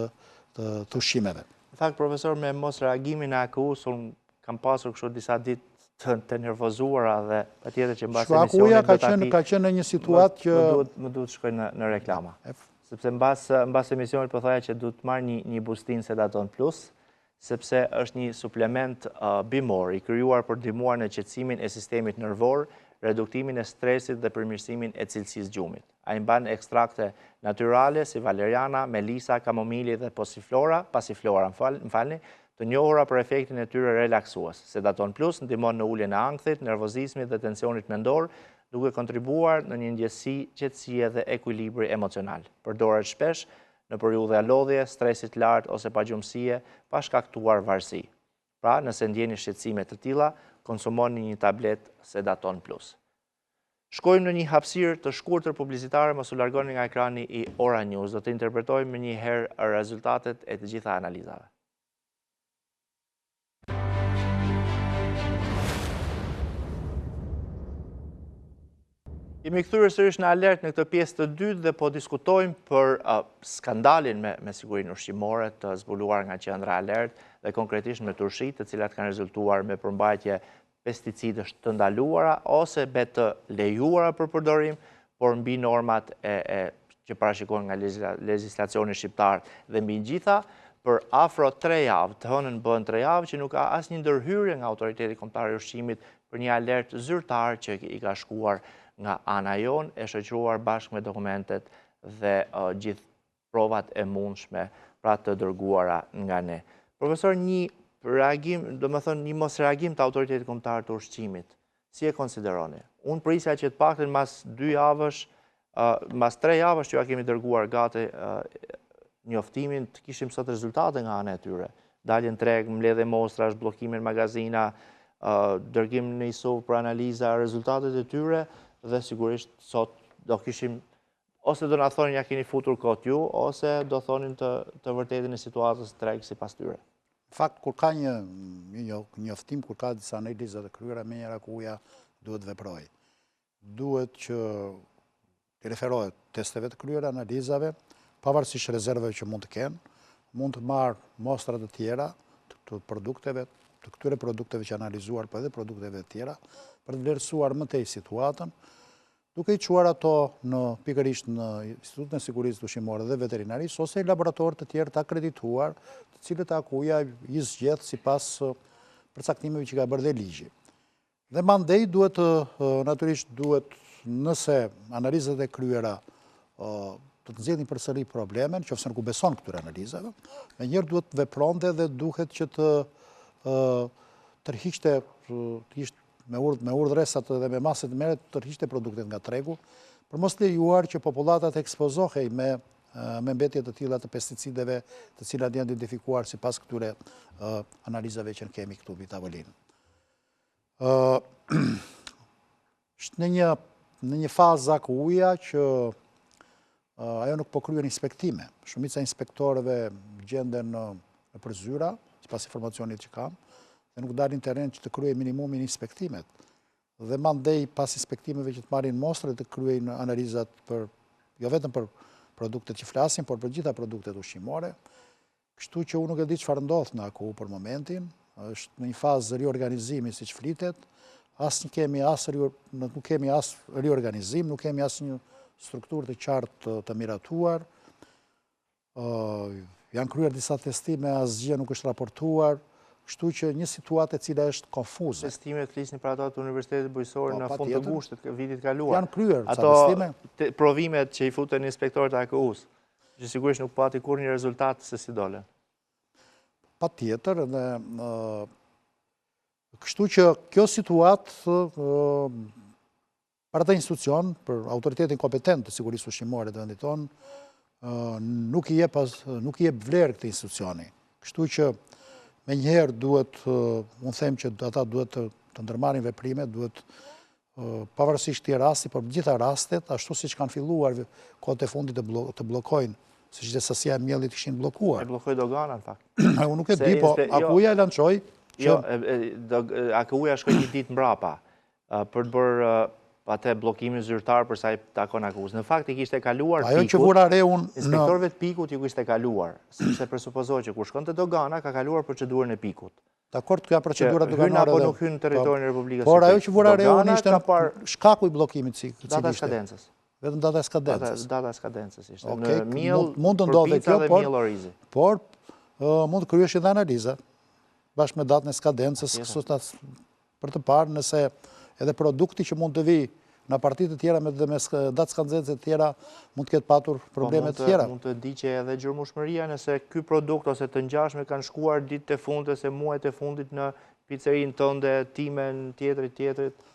të, të ushqimeve. Në fakt, profesor, me mosreagimin e AKU-së, unë kam pasur kështu disa ditë të, të nervozuara dhe patjetër që mbas emisionit do ta ka qenë ka qenë në një situatë që më duhet më duhet të shkoj në në reklama. Sepse mbas mbas emisionit po thoja që duhet të marr një një bustinë Sedaton Plus, sepse është një suplement bimor i krijuar për të ndihmuar në qetësimin e sistemit nervor, reduktimin e stresit dhe përmirësimin e cilësisë gjumit. Ai mban ekstrakte natyrale si valeriana, melisa, kamomili dhe posiflora, pasiflora, më falni, të njohura për efektin e tyre relaksues. Sedaton Plus ndihmon në uljen e ankthit, nervozizmit dhe tensionit mendor, duke kontribuar në një ndjesi qetësie dhe ekuilibri emocional. Përdoret shpesh në periudha lodhje, stresi të lartë ose pagjumësie, pa shkaktuar varësi. Pra, nëse ndjeni shqetësime të tilla, konsumoni një tabletë Sedaton Plus. Shkojmë në një hapësirë të shkurtër publicitare, mos u largoni nga ekrani i Ora News. Do të interpretojmë menjëherë rezultatet e të gjitha analizave. Jemi kthyer sërish në alert në këtë pjesë të dytë dhe po diskutojmë për skandalin me, me sigurinë ushqimore të zbuluar nga qendra alert dhe konkretisht me turshitë të cilat kanë rezultuar me përmbajtje pesticidesh të ndaluara ose be të lejuara për përdorim, por mbi normat e, e që parashikohen nga legjislacioni shqiptar dhe mbi të gjitha, për afro 3 javë, të hënën bëhen 3 javë, që nuk ka asnjë ndërhyrje nga Autoriteti Kombëtar i Ushqimit për një alert zyrtar që i ka shkuar nga ana jonë, e shoqëruar bashkë me dokumentet dhe gjithë provat e mundshme, pra të dërguara nga ne. Profesor, një reagim, domethënë një mosreagim të Autoritetit Kombëtar të Ushqimit, si e konsideroni? Unë prisja që të paktën mas dy javësh, mas tre javësh që ja kemi dërguar gati njoftimin, të kishim sot rezultate nga ana e tyre. Dalje në treg, mbledhje mostrash, bllokime në magazina, dërgim në ISUV për analiza, rezultatet e tyre dhe sigurisht sot do kishim ose do na thonin ja keni futur kot ju, ose do thonin të, të vërtetën e situatës në treg sipas tyre. Në fakt, kur ka një, një njoftim, kur ka disa analiza të kryera, menjëherë AKU-ja duhet të veprojë. Duhet që t'i referohet testeve të kryera, analizave, pavarësisht rezervave që mund të kenë, mund të marrë mostra të tjera të produkteve, të këtyre produkteve që analizuar, po edhe produkteve të tjera, për të vlerësuar më tej situatën, duke i çuar ato në pikërisht në Institutin e Sigurisë Ushqimore dhe Veterinarisë ose laboratorë të tjerë të akredituar, të cilët AKU-ja i zgjedh sipas përcaktimeve që ka bërë dhe ligji. Dhe mandej duhet të, natyrisht duhet nëse analizat e kryera do të nxjerrin përsëri probleme, në qoftë se nuk u beson këtyre analizave, menjëherë duhet të vepronte dhe duhet që të tërhiqte, të ishte me urdh me urdhëresat dhe me masat të merret të tërhiqte produktet nga tregu, për mos lejuar që popullata të ekspozohej me me mbetje të tilla të pesticideve, të cilat janë identifikuar sipas këtyre analizave që ne kemi këtu mbi tavolinë. Është në një në një fazë AKU-ja që ajo nuk po kryen inspektime. Shumica e inspektorëve gjenden në nëpër zyra, sipas informacionit që kam, dhe nuk dalin në terren që të kryejnë minimumin inspektimet. Dhe mandej pas inspektimeve që të marrin mostra të kryejnë analizat për jo vetëm për produktet që flasim, por për gjitha produktet ushqimore. Kështu që unë nuk e di çfarë ndodh në AKU për momentin, është në një fazë riorganizimi siç flitet, as nuk kemi as nuk kemi as riorganizim, nuk kemi asnjë strukturë të qartë të miratuar. Janë kryer disa testime, asgjë nuk është raportuar, kështu që një situatë e cila është konfuze. Testimet flisni për ato të Universitetit Bujqësor po, në fund të gushtit të vitit kaluar. Janë kryer ca testime. Ato provimet që i futën inspektorët e AKU-së. Që sigurisht nuk pati kurrë një rezultat se si dolën. Patjetër, dhe kështu që kjo situatë për atë institucion, për autoritetin kompetent të sigurisë ushqimore të vendit tonë, nuk i jep nuk i jep vlerë këtij institucioni. Kështu që menjëherë duhet, unë them që ata duhet të, të ndërmarrin veprime, duhet pavarësisht këtij rasti, por të gjitha rastet, ashtu siç kanë filluar kohët e fundit të, blo të bllokojnë, siç dhe sasia e miellit kishin bllokuar. E bllokoi dogana, në fakt. Unë nuk e di, po jo, AKU-ja e lançoi. Që... Jo, AKU-ja shkoi një ditë mbrapa, për të bërë atë bllokimin zyrtar për sa i takon AKU-së. Në fakt i kishte kaluar pikut. Ajo që vura re unë inspektorëve të pikut ju kishte kaluar, sepse presupozohet që kur shkon te dogana ka kaluar procedurën e pikut. Dakord, kjo procedura doganore. Hyn apo nuk hyn në territorin e po. Republikës Por ajo që vura re unë ishte shkaku i bllokimit si cili ishte. Data e skadencës. Vetëm data e skadencës. Data e skadencës ishte. Në miell, mund të ndodhë kjo, por por mund të kryheshin dhe analiza bashkë me datën e skadencës, kështu ta për të parë nëse edhe produkti që mund të vijë në parti të tjera me dhe me datë skadence të tjera mund të ketë patur po, probleme të tjera. Mund të ndiqej edhe gjurmueshmëria nëse ky produkt ose të ngjashme kanë shkuar ditët e fundit ose muajt e fundit në picerinë tënde, timen, tjetrit, tjetrit.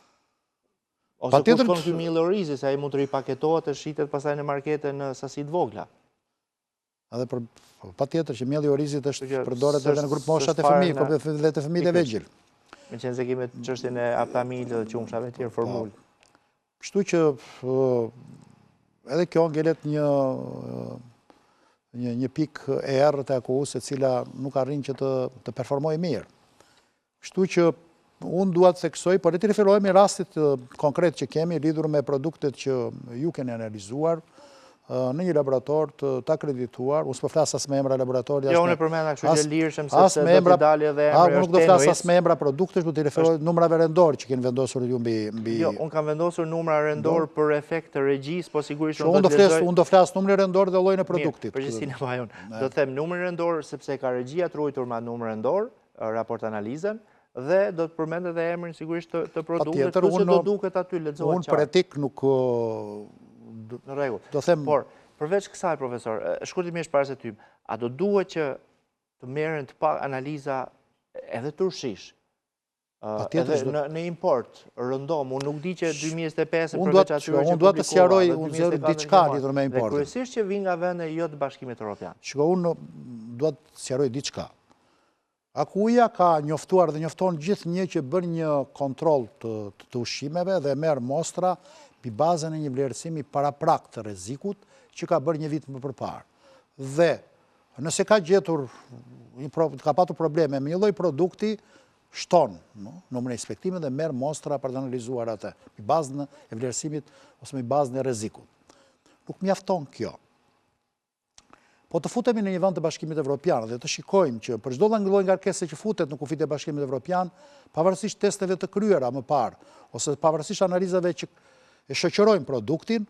Ose ku shkon ky miell orizi, se ai mund të ripaketohet e shitet pastaj në markete në sasi të vogla. Edhe për po, patjetër që mielli i orizit është përdoret edhe në grupmoshat e fëmijëve, po dhe te fëmijët e vegjël. Meqenëse kemi çështjen e Aptamilit dhe qumështave të tjerë po. formulë. Kështu që edhe kjo ngelet një një një pikë e errët e AKU-së e cila nuk arrin që të të performojë mirë. Kështu që unë dua të theksoj, por le t'i referohemi rastit konkret që kemi lidhur me produktet që ju keni analizuar në një laborator të, të akredituar, unë s'po flas as me emra laboratori, jo, unë e përmenda kështu që lirshëm sepse do të dalë edhe emri. Unë nuk do flas as me emra produktesh, do t'i referoj numrave rendor që keni vendosur ju mbi mbi Jo, unë kam vendosur numra rendor për efekt të regjisë, po sigurisht unë do të lexoj. Unë do flas numrin rendor dhe llojin e produktit. Përgjegjësinë e mbaj unë. Do të them numrin rendor sepse ka regjia të ruajtur me numër rendor, raport analizën dhe do të përmend edhe emrin sigurisht të, të produktit, kështu që do duket aty lexohet qartë. Unë për etikë nuk në rregull. Do them Por përveç kësaj profesor, shkurtimisht para se të hyjmë, a do duhet që të merren të pak analiza edhe turshish? Edhe në, në import, rëndom, unë nuk di që 2025 përveç atyre që unë dua të sqaroj, unë zërë diçka lidhur me importin. Dhe kryesisht që vijnë nga vende jo të Bashkimit Evropian. Shiko, unë dua të sqaroj diçka. AKU-ja ka njoftuar dhe njofton gjithnjë që bën një kontroll të, të ushqimeve dhe merr mostra mbi bazën e një vlerësimi paraprak të rrezikut që ka bërë një vit më përparë. Dhe nëse ka gjetur një pro, ka patur probleme me një lloj produkti, shton no, numrin e inspektimeve dhe merr mostra për të analizuar atë mbi bazën e vlerësimit ose mbi bazën e rrezikut. Nuk mjafton kjo. Po të futemi në një vend të Bashkimit Evropian dhe të shikojmë që për çdo lloj ngarkese që futet në kufijtë e Bashkimit Evropian, pavarësisht testeve të kryera më parë ose pavarësisht analizave që e shoqërojnë produktin,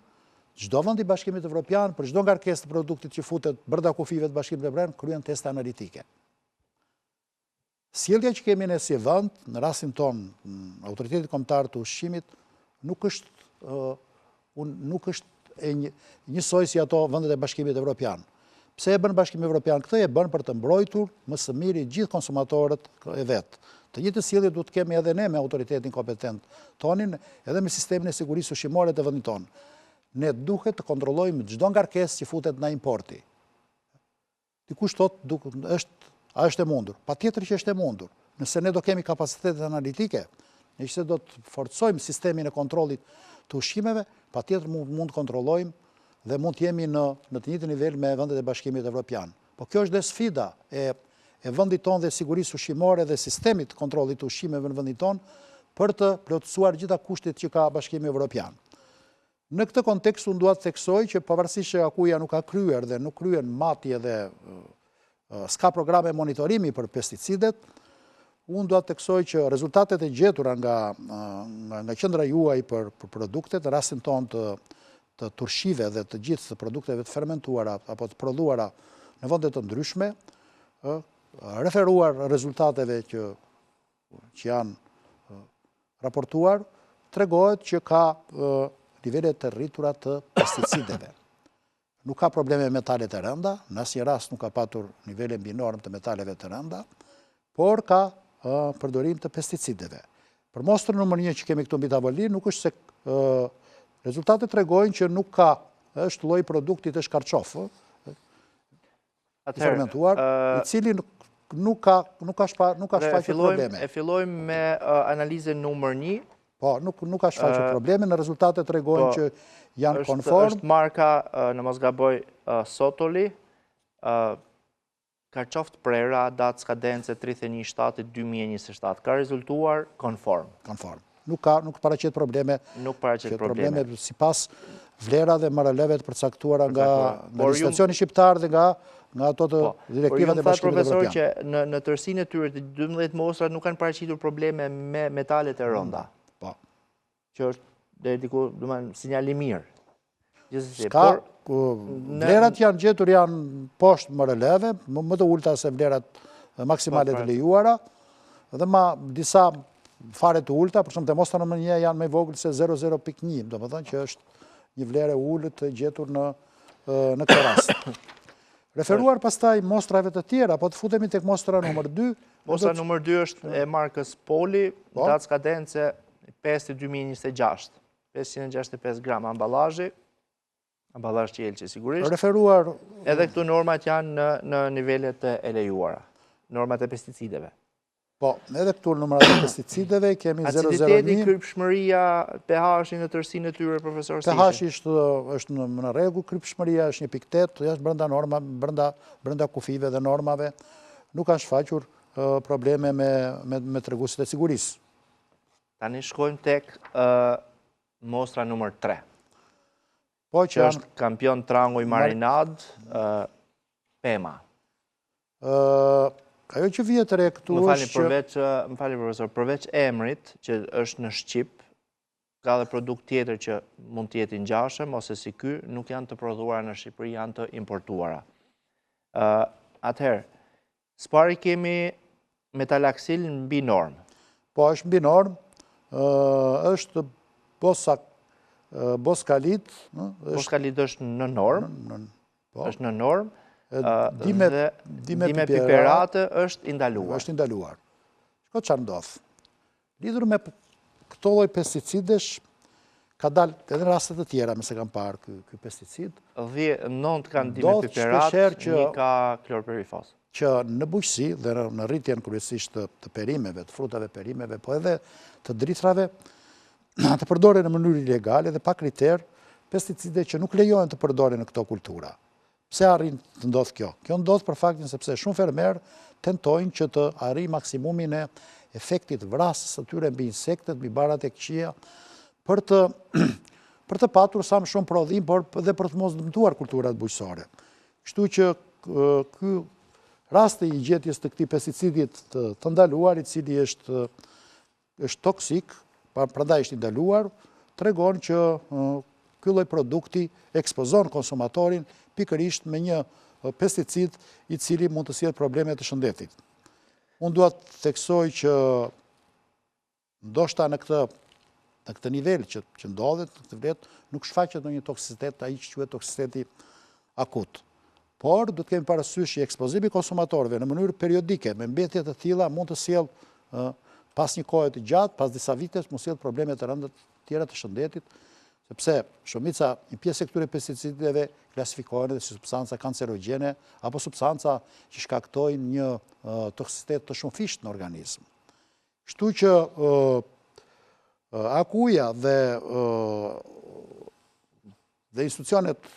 çdo vend i Bashkimit Evropian për çdo ngarkesë të produktit që futet brenda kufijve të Bashkimit Evropian kryen teste analitike. Sjellja që kemi ne si vend, në rastin tonë, Autoriteti Kombëtar të Ushqimit, nuk është nuk është e një, njësoj si ato vendet e Bashkimit Evropian. Pse e bën Bashkimi Evropian këtë? E bën për të mbrojtur më së miri gjithë konsumatorët e vet. Të njëjtën sjellje duhet të kemi edhe ne me autoritetin kompetent tonin, edhe me sistemin e sigurisë ushqimore të vendit tonë. Ne duhet të kontrollojmë çdo ngarkesë që futet nga importi. Dikush thotë, është, a është e mundur? Patjetër që është e mundur. Nëse ne do kemi kapacitetet analitike, nëse do të forcojmë sistemin e kontrollit të ushqimeve, patjetër mund, mund të kontrollojmë dhe mund të jemi në, në të njëjtin nivel me vendet e Bashkimit Evropian. Po kjo është dhe sfida e, e vendit tonë dhe sigurisë ushqimore dhe sistemit të kontrollit të ushqimeve në vendin tonë për të plotësuar gjitha kushtet që ka Bashkimi Evropian. Në këtë kontekst unë dua të theksoj që pavarësisht që AKU-ja nuk ka kryer dhe nuk kryen matje dhe s'ka programe monitorimi për pesticidet, unë dua të theksoj që rezultatet e gjetura nga nga, nga qendra juaj për për produktet, në rastin tonë të të turshive dhe të gjithë produkteve të fermentuara apo të prodhuara në vende të ndryshme, ë referuar rezultateve që që janë raportuar, tregohet që ka nivele të rritura të pesticideve. Nuk ka probleme me metalet e rënda, në asnjë rast nuk ka patur nivele mbi normë të metaleve të rënda, por ka përdorim të pesticideve. Për mostrën numër 1 që kemi këtu mbi tavolinë, nuk është se rezultatet tregojnë që nuk ka, është lloji i produktit është karçof, i fermentuar, i cili nuk ka nuk ka shpa, nuk ka shfaqur probleme. E fillojmë me analizën numër 1. Po, nuk nuk ka shfaqur probleme, në rezultate tregojnë po, që janë konform. Është marka, në mos gaboj, Sotoli, karçof të prera, datë skadence 31.7.2027, ka rezultuar konform. Konform. Nuk ka, nuk paraqet probleme. Nuk paraqet probleme. Probleme sipas vlerave MRL-ve të përcaktuara nga nga legjislacioni shqiptar dhe nga nga ato të po, direktivat e Bashkimit Evropian. Profesor që në në tërësinë e tyre të 12 mostrat nuk kanë paraqitur probleme me metalet e rënda. Po. Që është deri diku, domethënë, sinjal i mirë. Gjithsesi, por vlerat janë gjetur janë poshtë MRL-ve, më të ulta se vlerat maksimale të lejuara, dhe ma disa fare të ulta, për shembull te mostra numër 1 janë më vogël se 0.1, domethënë që është një vlerë e ulët e gjetur në në këtë rast. Referuar pastaj mostrave të tjera, po të futemi tek mostra numër 2. Mostra numër 2 është e markës Poli, po. datë skadence 5.2026. 565 gram ambalazhi, ambalazh qelqi sigurisht. Referuar... Edhe këtu normat janë në, në nivelet e lejuara, normat e pesticideve. Po, edhe këtu normat e pesticideve kemi 001... Aciditeti, kripshmëria, pH-i në tërësinë e tyre, profesor Sishi? pH-i është, është në, në rregull, kripshmëria është 1.8, është brenda norma, brenda, brenda kufijve dhe normave, nuk kanë shfaqur probleme me, me, me treguesit e sigurisë. Tani shkojmë tek mostra numër 3. Po që është kampion tranguj marinadë, pema. Ajo që vihet re këtu është që... Përveç, më falni profesor, përveç emrit që është në shqip, ka dhe produkt tjetër që mund të jetë i ngjashëm ose si ky, nuk janë të prodhuara në Shqipëri, janë të importuara. Atëherë, së pari kemi metalaksil mbi normë. Po, është mbi normë, është bosak, boskalit. Boskalit është në normë, po. është në normë, dime, dime piperate është i ndaluar. Është i ndaluar. Shiko çfarë ndodh. Lidhur me këto lloj pesticidesh, ka dalë edhe në raste të tjera, me sa kam parë ky, ky pesticid. 9 kanë dimepiperat, një ka klorperifos. Që në bujqësi dhe në rritjen kryesisht të, të perimeve, të frutave perimeve, po edhe të drithrave, të përdoren në mënyrë ilegale dhe pa kriter pesticide që nuk lejohen të përdoren në këto kultura. Pse arrin të ndodhë kjo? Kjo ndodh për faktin sepse shumë fermerë tentojnë që të arrijnë maksimumin e efektit vrasës të tyre mbi insektet, mbi barat e këqija, për të për të patur sa më shumë prodhim, por dhe për të mos dëmtuar kulturat bujqësore. Kështu që ky rasti i gjetjes të këtij pesticidit të, të ndaluar, i cili është është toksik, prandaj është i ndaluar, tregon që ky lloj produkti ekspozon konsumatorin pikërisht me një pesticid i cili mund të sjellë probleme të shëndetit. Unë dua të theksoj që ndoshta në këtë në këtë nivel që që ndodhet, në këtë vlerë nuk shfaqet ndonjë toksicitet, ai që quhet toksiciteti akut. Por, duhet të kemi parasysh që ekspozimi i konsumatorëve në mënyrë periodike me mbetje të tilla mund të sjellë pas një kohe të gjatë, pas disa vitesh, mund të sjellë probleme të rënda të tjera të shëndetit, sepse shumica, një pjesë e këtyre pesticideve klasifikohen edhe si substanca kancerogjene apo substanca që shkaktojnë një toksicitet të shumëfishtë në organizëm. Kështu që AKU-ja dhe dhe institucionet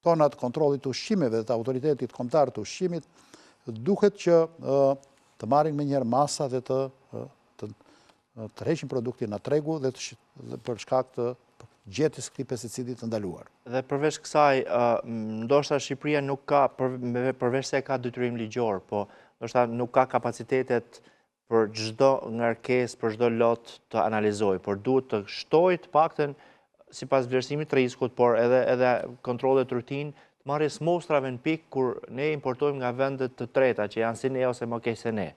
tona të kontrollit të ushqimeve dhe të autoritetit kombëtar të ushqimit, duhet që të marrin menjëherë masa dhe të të tërheqin produktin nga tregu dhe të, dhe për shkak të gjetjes së këtij pesticidi të ndaluar. Dhe përveç kësaj, ndoshta Shqipëria nuk ka, përveç se ka detyrim ligjor, po ndoshta nuk ka kapacitetet për çdo ngarkesë, për çdo lot të analizojë, por duhet të shtojë të paktën sipas vlerësimit të riskut, por edhe edhe kontrollet rutinë, të marrjes mostrave në pikë kur ne importojmë nga vende të treta që janë si ne ose më keq se ne.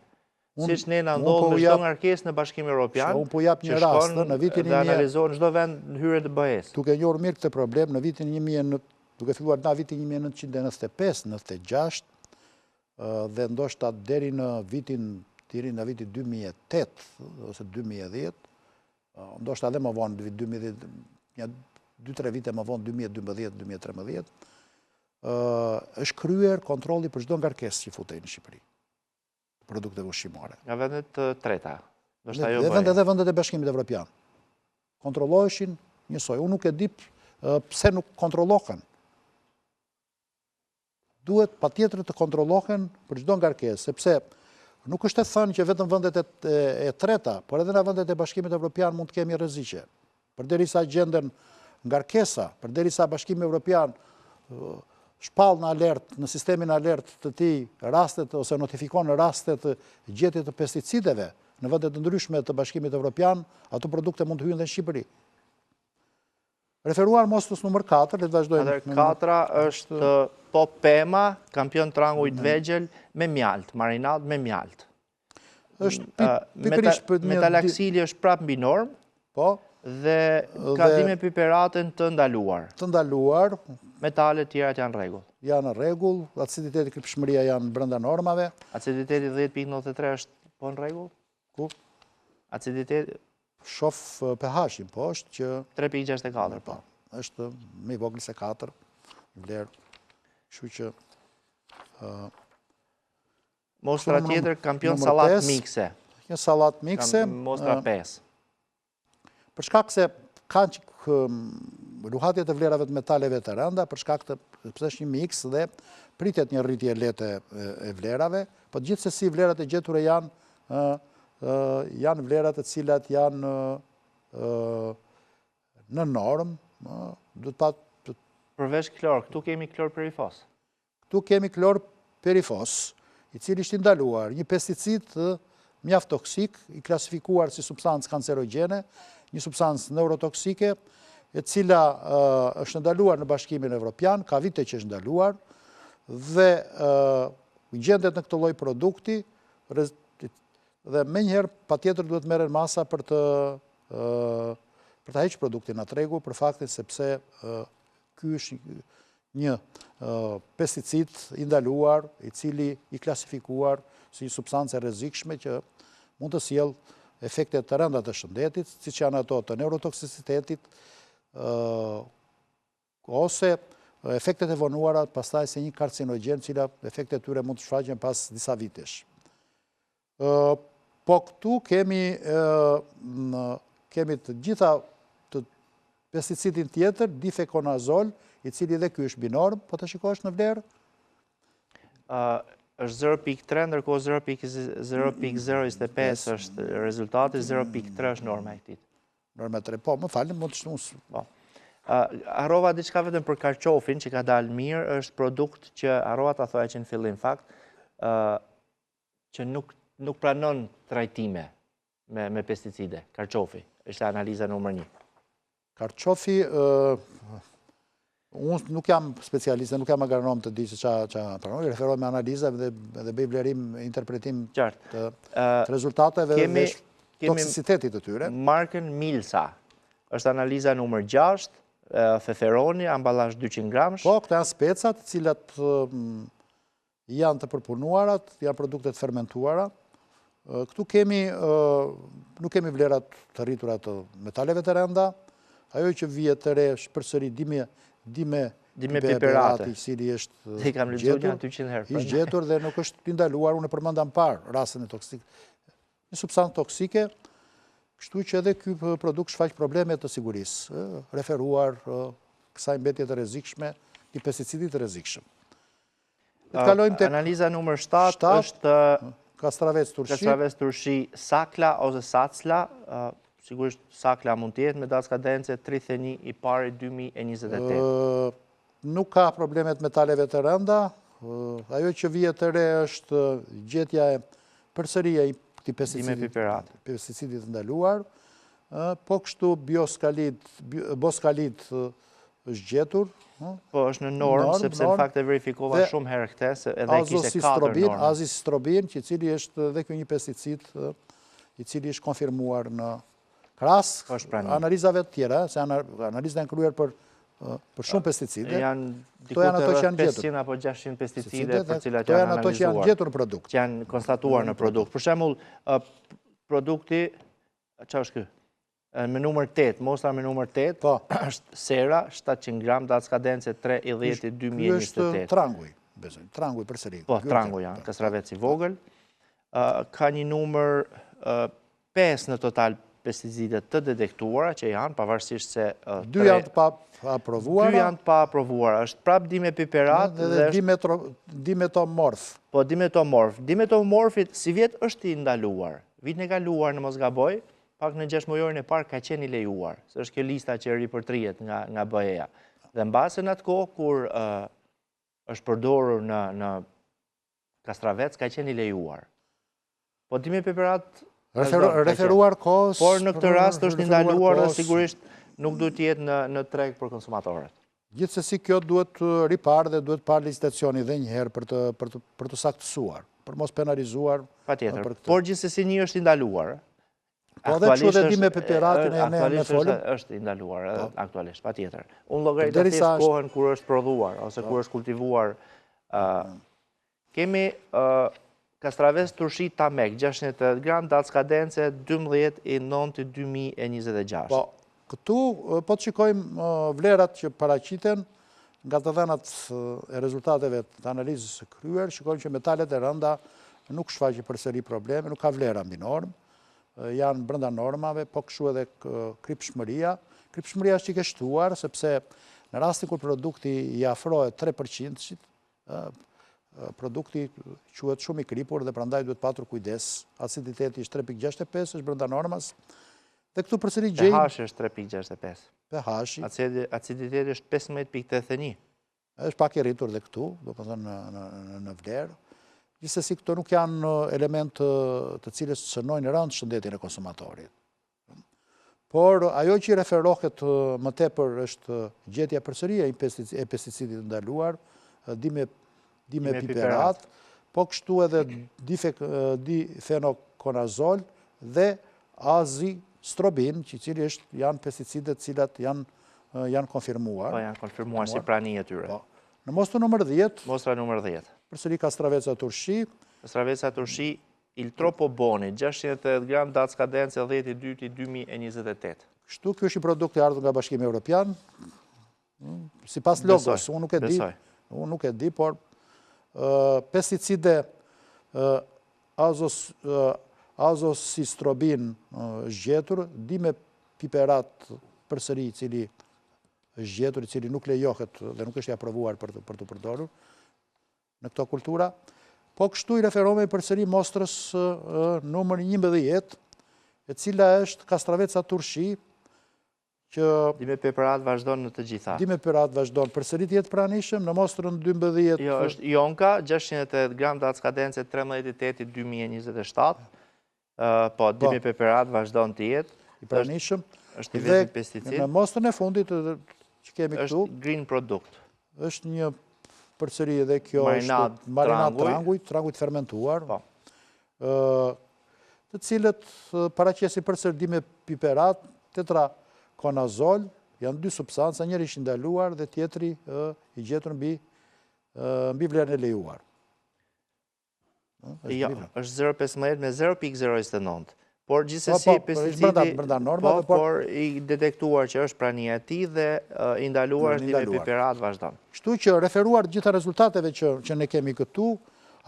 Siç ne na ndodh po me çdo ngarkesë në Bashkimin Evropian, unë po jap një rast në vitin dhe analizohen çdo vend në hyrje të BE-së. Duke njohur mirë këtë problem në vitin 1000 duke filluar nga viti 1995, 96, dhe ndoshta deri në vitin deri në vitin 2008 ose 2010, ndoshta edhe më vonë, në vitin 2010, një 2-3 vite më vonë, 2012, 2013, është kryer kontrolli për çdo ngarkesë që futej në Shqipëri, produkteve ushqimore. Nga vendet të treta, ndoshta jo BE. Dhe vendet e Bashkimit Evropian. Kontrolloheshin njësoj. Unë nuk e di pse nuk kontrollohen. Duhet patjetër të kontrollohen për çdo ngarkesë, sepse nuk është e thënë që vetëm vendet e, e treta, por edhe nga vendet e Bashkimit Evropian mund të kemi rreziqe. Përderisa gjenden ngarkesa, përderisa Bashkimi Evropian shpall në alert, në sistemin alert të tij rastet ose notifikon rastet gjetje të pesticideve në vende të ndryshme të Bashkimit Evropian, ato produkte mund të hyjnë dhe në Shqipëri. Referuar mostrës numër 4, le të vazhdojmë. Atëherë katra është po pema, kampion tranguj të vegjël me mjaltë, marinadë me mjaltë. Është pikërisht për një metalaksili është prapë mbi normë. Po. Dhe ka dimepiperaten të ndaluar. Të ndaluar. Metalet tjerat janë në rregull. Janë në rregull, aciditeti kripshmëria janë brenda normave. Aciditeti 10.93 është po në rregull? Ku? Aciditeti Shof pH-in poshtë që 3.64 po. Është më i vogël se 4 vlerë. Kështu që Mostra tjetër kampion sallatë mikse. Një sallatë mikse. Mostra 5. Për shkak se kanë që luhatje të vlerave të metaleve të rënda, për shkak të pse është një miks dhe pritet një rritje e lehtë e vlerave, po gjithsesi vlerat e gjetura janë janë vlerat të cilat janë në normë, duhet pa Përveç klor, këtu kemi klorperifos. Këtu kemi klorperifos, i cili është i ndaluar, një pesticid mjaft toksik, i klasifikuar si substancë kancerogjene, një substancë neurotoksike, e cila është ndaluar në Bashkimin Evropian, ka vite që është ndaluar, dhe gjendet në këtë lloj produkti, dhe menjëherë patjetër duhet merren masa për të për ta hequr produktin nga tregu, për faktin sepse ky është një pesticid i ndaluar, i cili i klasifikuar si një substancë e rrezikshme që mund të sjellë efekte të rënda të shëndetit, siç janë ato të neurotoksicitetit, ose efektet e vonuara pastaj si një karcinogjen, cila efektet e tyre mund të shfaqen pas disa vitesh. Po këtu kemi kemi të gjitha të pesticidin tjetër, difekonazol, i cili dhe ky është mbi normë, po të shikosh në vlerë? është 0.3, ndërkohë 0.025 është rezultati, 0.3 është norma e këtij. Norma 3, po, më falni, mund të shtu. Po. Harrova diçka vetëm për karqofin që ka dalë mirë, është produkt që harrova ta thoja që në fillim fakt, që nuk nuk pranon trajtime me me pesticide, karqofi, është analiza numër 1. Karqofi, unë nuk jam specialist, nuk jam agronom të di se ça ça pranon, i referohem analizave dhe dhe bëj vlerim, interpretim të, të rezultateve dhe toksicitetit të tyre. Markën Milsa, është analiza numër 6, feferoni, ambalazh 200 gramësh. Po, këto janë specat, të cilat Janë të përpunuara, janë produkte të fermentuara. Këtu kemi, nuk kemi vlera të rritura të metaleve të rënda. Ajo që vihet re është përsëri dime, dime, dimepiperati, i cili është gjetur, është gjetur dhe nuk është i ndaluar, unë e përmenda më parë rastin e toksik. Një substancë toksike, kështu që edhe ky produkt shfaq probleme të sigurisë, referuar kësaj mbetje të rrezikshme, këtij pesticidi të rrezikshëm. Le të kalojmë tek analiza numër 7 është kastravec turshi. Kastravec turshi sakla ose sacla, sigurisht sakla mund të jetë me datë skadence 31 i pari 2028. Nuk ka probleme të metaleve të rënda. Ajo që vihet re është gjetja e përsëri e këtij pesticidi, pesticidi të ndaluar. Po kështu bioskalit, boskalit është gjetur. Po, është në normë, sepse në fakt e verifikova shumë herë këtë, se edhe e kishte 4 normë. Azistrobin, që i cili është dhe kjo një pesticid, i cili është konfirmuar në krahas analizave të tjera, se analizat janë kryer për për shumë pesticide. Janë diku te 500 apo 600 pesticide për cilat janë analizuar. Ato që janë gjetur në produkt. Që janë konstatuar në produkt. Për shembull, produkti, ça është ky? Me numër 8, mostra me numër 8, po. është sera, 700 gram, datë skadence 3 i 10 2028. Ky është tranguj, besoj, tranguj përsëri. Po, tranguj janë, kastravec i vogël. Ka një numër 5 në total pesticide të detektuara që janë, pavarësisht se... Dy janë të pa aprovuara. Dy janë të pa aprovuara. është prap dimepiperat dhe është... Dimetomorf. Po, dimetomorf. Dimetomorfit, sivjet është i ndaluar. Vitin e kaluar, në mos gaboj, pak në gjashtëmujorin e parë ka qenë i lejuar, se është kjo lista që ripërtrihet nga nga BE-ja. Dhe mbase në atë kohë kur është përdorur në në kastravec ka qenë i lejuar. Po dimepiperat referuar kohës, por në këtë rast është i ndaluar dhe sigurisht Nuk duhet të jetë në në treg për konsumatorët. Gjithsesi kjo duhet riparë dhe duhet parë legjislacioni dhe një herë për të për të për të saktësuar, për mos penalizuar Patjetër. Për këtë. Por gjithsesi një është i ndaluar. Po dhe kështu dhe dimepiperatin e ne ne folëm. Është i ndaluar edhe po. aktualisht, patjetër. Unë llogarita thjesht kohën kur është prodhuar ose po. kur është kultivuar. Kemi kastravec turshi Tamek, 680 gram, datë skadence 12 i 9 2026. Po, këtu po të shikojmë vlerat që paraqiten nga të dhënat e rezultateve të analizës së kryer, shikojmë që metalet e rënda nuk shfaqin përsëri probleme, nuk ka vlera mbi normë, janë brenda normave, po kështu edhe kripshmëria. Kripshmëria është çikë e shtuar, sepse në rastin kur produkti i afrohet 3%-shit, produkti quhet shumë i kripur dhe prandaj duhet patur kujdes. Aciditeti është 3.65, është brenda normës. Dhe këtu përsëri gjejmë... pH është 3.65. pH-i. Aciditeti është 15.81. Është pak i rritur dhe këtu, domethënë në vlerë. Gjithsesi këto nuk janë elementë të cilët cënojnë rëndë shëndetin e konsumatorit. Por ajo që i referohet më tepër është gjetja përsëri e pesticidit të ndaluar, dimepiperat, po kështu edhe difenokonazol dhe azistrobin, që i cili është janë pesticide të cilat janë janë konfirmuar. Po janë konfirmuar si prani e tyre. Po. Në mostrën numër 10, Mostra numër 10. Përsëri kastraveca turshi. Kastraveca turshi Il Troppo Boni, 680 gram, datë skadence 10 i 2 2028. Kështu, ky është një produkt i ardhur nga Bashkimi Evropian, hmm, sipas logos, unë nuk e di, unë nuk e di, por pesticide azos, azosistrobin është gjetur, dimepiperat përsëri i cili është gjetur, i cili nuk lejohet dhe nuk është i aprovuar për të, për t'u përdorur në këto kultura. Po kështu i referohemi përsëri mostrës numër 11, e cila është kastraveca turshi, që... Dimepiperat vazhdon në të gjitha. Dimepiperat vazhdon përsëri të jetë pranishëm, në mostrën 12... Jo, është Jonka, 680 gram, datë skadence 13.8.2027, Po, po. dimepiperat vazhdon të jetë. I pranishëm. Është i vetmi pesticid. Në mostrën e fundit që kemi këtu. Është green product. Është një përsëri edhe kjo është marinadë tranguj, tranguj të fermentuar. Po. Të cilët paraqesin përsëri dimepiperat, tetrakonazol, janë dy substanca, njëri është i ndaluar dhe tjetri i gjetur mbi mbi vlerën e lejuar. Jo, është 0.15 me 0.029. Por gjithsesi po, po, pesticidi brenda normave, po, por i detektuar që është prania e tij dhe i ndaluar është dimepiperat vazhdon. Kështu që referuar gjitha rezultateve që që ne kemi këtu,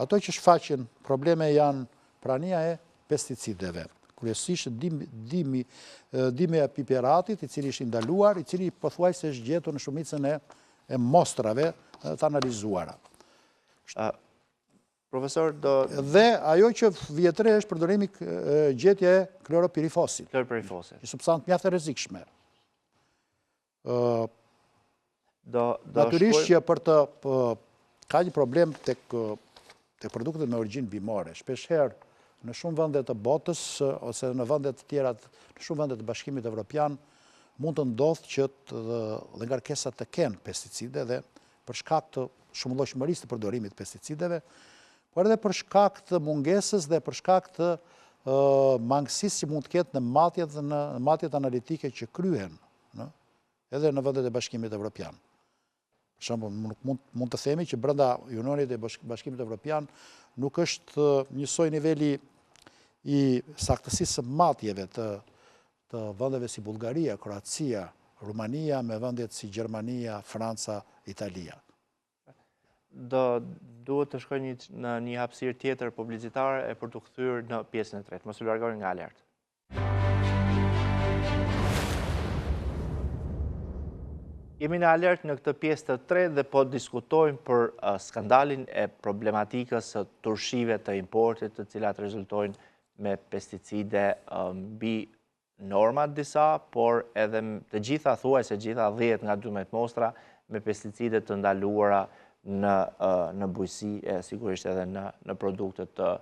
ato që shfaqin probleme janë prania e pesticideve. Kryesisht dimi dimepiperatit, i cili është i ndaluar, i cili pothuajse është gjetur në shumicën e e mostrave të analizuara. Profesor, do... Dhe ajo që vihet re është përdorimi gjetja e kloropirifosit. Kloropirifosit. Një substancë mjaft e rrezikshme. Do, do Natyrisht që për të ka një problem tek tek produktet me origjinë bimore. Shpeshherë në shumë vende të botës ose në vende të tjera, në shumë vende të Bashkimit Evropian mund të ndodhë që të, dhe ngarkesat të kenë pesticide dhe për shkak të shumëllojshmërisë të përdorimit të pesticideve, por edhe për shkak të mungesës dhe për shkak të mangësisë që mund të ketë në matjet dhe në matjet analitike që kryhen, në, edhe në vendet e Bashkimit Evropian. Për shembull, nuk mund mund të themi që brenda Unionit e Bashkimit Evropian nuk është njësoj niveli i saktësisë së matjeve të të vendeve si Bullgaria, Kroacia, Rumania me vendet si Gjermania, Franca, Italia. Do duhet të shkojmë në një hapësirë tjetër publicitare e për t'u kthyer në pjesën e tretë. Mos u largoni nga Alert. Jemi në Alert në këtë pjesë të tretë dhe po diskutojmë për skandalin e problematikës së turshive të importit të cilat rezultojnë me pesticide mbi normat disa, por edhe të gjitha, thuajse gjitha 10 nga 12 mostra me pesticide të ndaluara në, në bujqësi e sigurisht edhe në, në produkte të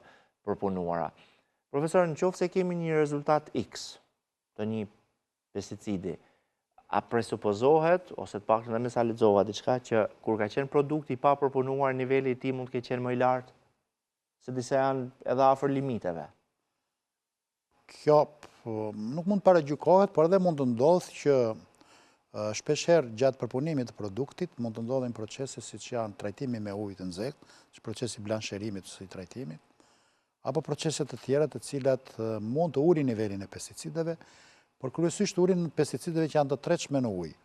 përpunuara. Profesor, në qoftë se kemi një rezultat X të një pesticidi. A presupozohet, ose të paktën dhe me sa lexova diçka, që kur ka qenë produkti i papërpunuar, niveli i tij mund të ketë qenë më i lartë? Se disa janë edhe afër limiteve. Kjo nuk mund të paragjykohet, por edhe mund të ndodhë që shpeshherë gjatë përpunimit të produktit, mund të ndodhin procese siç janë trajtimi me ujë të nxehtë, si procesi i blansherimit ose i trajtimit, apo procese të tjera të cilat mund të ulin nivelin e pesticideve, por kryesisht ulin pesticideve që janë të tretshme në ujë.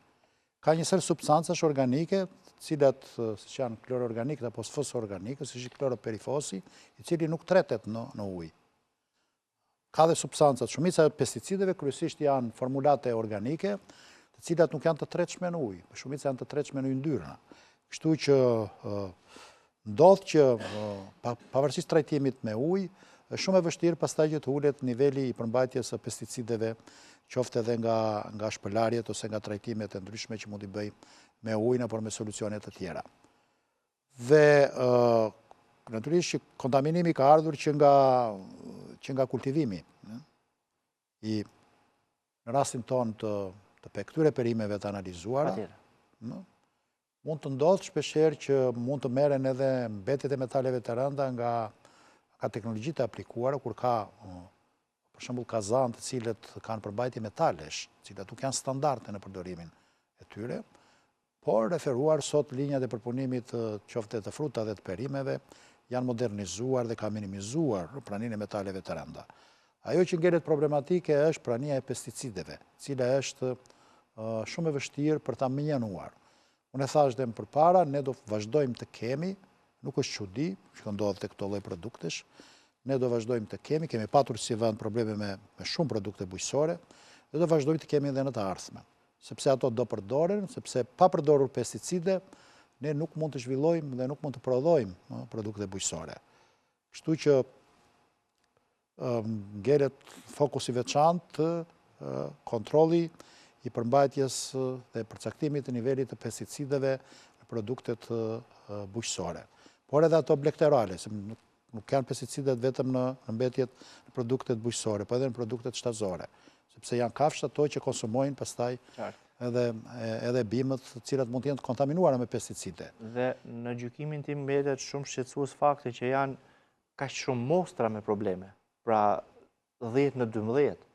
Ka një sërë substancash organike, të cilat siç janë klororganikët apo fosforganikët, siç është klorperifosi, i cili nuk tretet në, në ujë. Ka dhe substancat, shumica e pesticideve kryesisht janë formulate organike, të cilat nuk janë të tretshme në ujë, shumica janë të tretshme në yndyrna. Kështu që Ndodh që pavarësisht trajtimit me ujë, është shumë e vështirë pastaj që të ulet niveli i përmbajtjes së pesticideve, qoftë edhe nga nga shpëlarjet ose nga trajtimet e ndryshme që mund t'i bëjmë me ujin apo me solucione të tjera. Dhe natyrisht që kontaminimi ka ardhur që nga që nga kultivimi i në rastin tonë të të këtyre perimeve të analizuara. Patjetër. Mund të ndodhë shpeshherë që mund të merren edhe mbetjet e metaleve të rënda nga nga teknologjitë e aplikuara, kur ka për shembull kazanë të cilët kanë përmbajtje metalesh, të cilat nuk janë standarde në përdorimin e tyre, por referuar sot linjat e përpunimit qoftë të frutave dhe të perimeve janë modernizuar dhe ka minimizuar praninë e metaleve të rënda. Ajo që ngelet problematike është prania e pesticideve, cila është shumë e vështirë për ta mënjanuar. Unë e thashë dhe më përpara, ne do vazhdojmë të kemi, nuk është çudi që ndodh te këto lloj produktesh, ne do vazhdojmë të kemi, kemi patur si vend probleme me, me shumë produkte bujqësore, dhe do vazhdojmë të kemi edhe në të ardhmen, sepse ato do përdoren, sepse pa përdorur pesticide, ne nuk mund të zhvillojmë dhe nuk mund të prodhojmë produkte bujqësore. Kështu që ngelet fokus i veçantë kontrolli i përmbajtjes dhe përcaktimit të nivelit të pesticideve në produktet bujqësore. Por edhe ato blegtorale, se nuk janë pesticidet vetëm në mbetjet në produktet bujqësore, por edhe në produktet shtazore, sepse janë kafshët ato që konsumojnë pastaj edhe edhe bimët të cilat mund të jenë të kontaminuara me pesticide. Dhe në gjykimin tim mbetet shumë shqetësues fakti që janë kaq shumë mostra me probleme. Pra 10 në 12.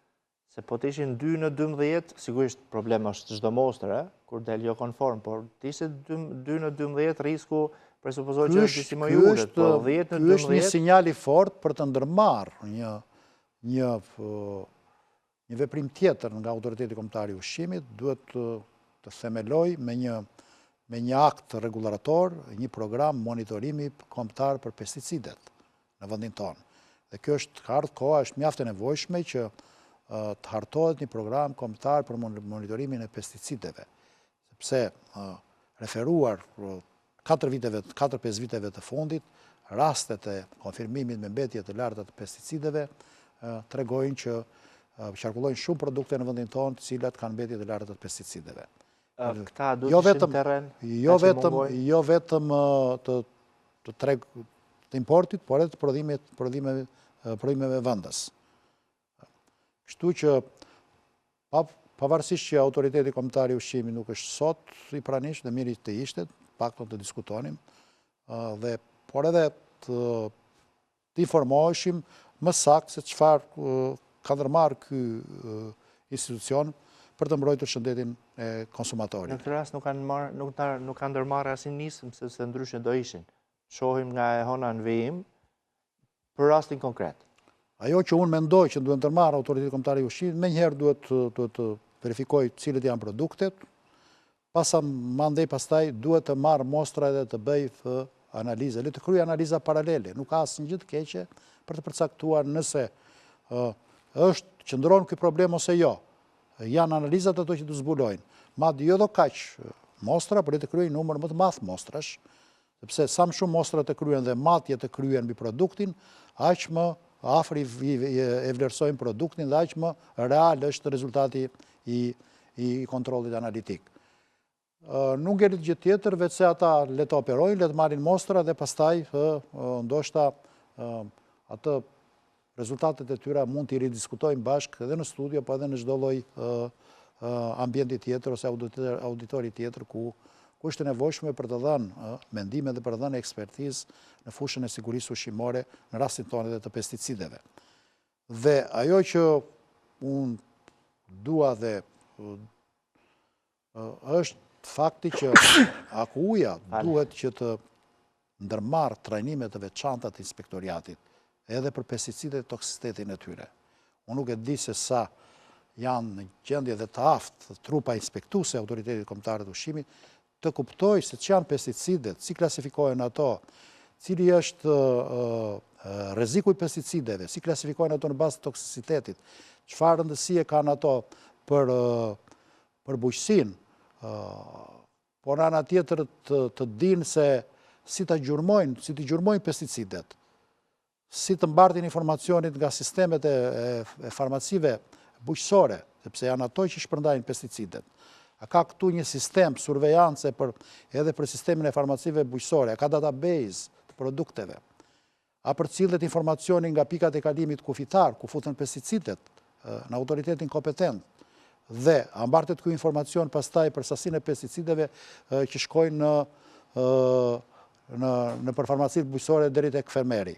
Se po të ishin 2 në 12, sigurisht problem është çdo mostër, e, kur del jo konform, por të ishte 2 në 12, risku presupozohet që është disi më i ulët, po 10 në 12... Ky është një sinjal i fortë për të ndërmarrë një, një, një veprim tjetër nga Autoriteti Kombëtar i Ushqimit, duhet të, të themelojë me një, me një akt rregullator, një program monitorimi kombëtar për pesticidet në vendin tonë. Dhe kjo është ka ardhur koha, është mjaft e nevojshme që të hartohet një program kombëtar për monitorimin e pesticideve. Sepse referuar 4 viteve, 4-5 viteve të fundit, rastet e konfirmimit me mbetje të larta të pesticideve tregojnë që qarkullojnë shumë produkte në vendin tonë të cilat kanë mbetje të larta të pesticideve. Këta duhet jo të ishin terren? Jo vetëm, jo vetëm të, të treg të importit, por edhe të prodhimit, prodhimeve, prodhimeve vendase. Kështu që pa, pavarësisht që autoriteti kombëtar i ushqimit nuk është sot i pranishëm dhe mirë të ishte, paktën të diskutonim, dhe por edhe të të informoheshim më saktë se çfarë ka ndërmarrë ky institucion për të mbrojtur shëndetin e konsumatorit. Në këtë rast nuk kanë marrë, nuk ta, nuk kanë ndërmarrë asnjë nismë sepse ndryshe do ishin. Shohim nga e hëna në vijim për rastin konkret. Ajo që unë mendoj që duhet ndërmarrë Autoriteti Kombëtar i Ushqimit, menjëherë duhet duhet të verifikojë cilët janë produktet, Pas mandej pastaj duhet të marrë mostra edhe të bëjë analiza, le të kryejë analiza paralele, nuk ka asnjë gjë të keqe për të përcaktuar nëse është qëndron ky problem ose jo. Janë analizat ato që do zbulojnë. Madje jo do kaq mostra, por le të kryejë numër më të madh mostrash, sepse sa më shumë mostra të kryhen dhe matje të kryhen mbi produktin, aq më afër e vlerësojmë produktin dhe aq më real është rezultati i i kontrollit analitik. Nuk ngelet gjë tjetër, veçse ata le të operojnë, le të marrin mostra dhe pastaj ndoshta atë rezultatet e tyre mund t'i ridiskutojmë bashkë edhe në studio, po edhe në çdo lloj. ambienti tjetër ose auditori tjetër ku ku është e nevojshme për të dhënë mendime dhe për të dhënë ekspertizë në fushën e sigurisë ushqimore, në rastin tonë edhe të pesticideve. Dhe ajo që unë dua dhe është fakti që AKU-ja duhet që të ndërmarrë trajnime të veçanta të inspektoriatit, edhe për pesticidet dhe toksicitetin e tyre. Unë nuk e di se sa janë në gjendje dhe të aftë trupa inspektuese e Autoritetit Kombëtar të Ushqimit të kuptojë se ç'janë pesticidet, si klasifikohen ato, cili është rreziku i pesticideve, si klasifikohen ato në bazë të toksicitetit, çfarë rëndësie kanë ato për për bujqësinë, por në ana tjetër të, të dinë se si ta gjurmojnë, si t'i gjurmojnë pesticidet, si të mbartin informacionit nga sistemet e, e, e farmacive bujqësore, sepse janë ato që shpërndajnë pesticidet. A ka këtu një sistem survejance për, edhe për sistemin e farmacive bujqësore, a ka database të produkteve? A përcillet informacioni nga pikat e kalimit kufitar, ku futen pesticidet, në autoritetin kompetent? Dhe, a mbartet ky informacion pastaj për sasinë e pesticideve që shkojnë në në nëpër farmacitë bujqësore deri tek fermeri?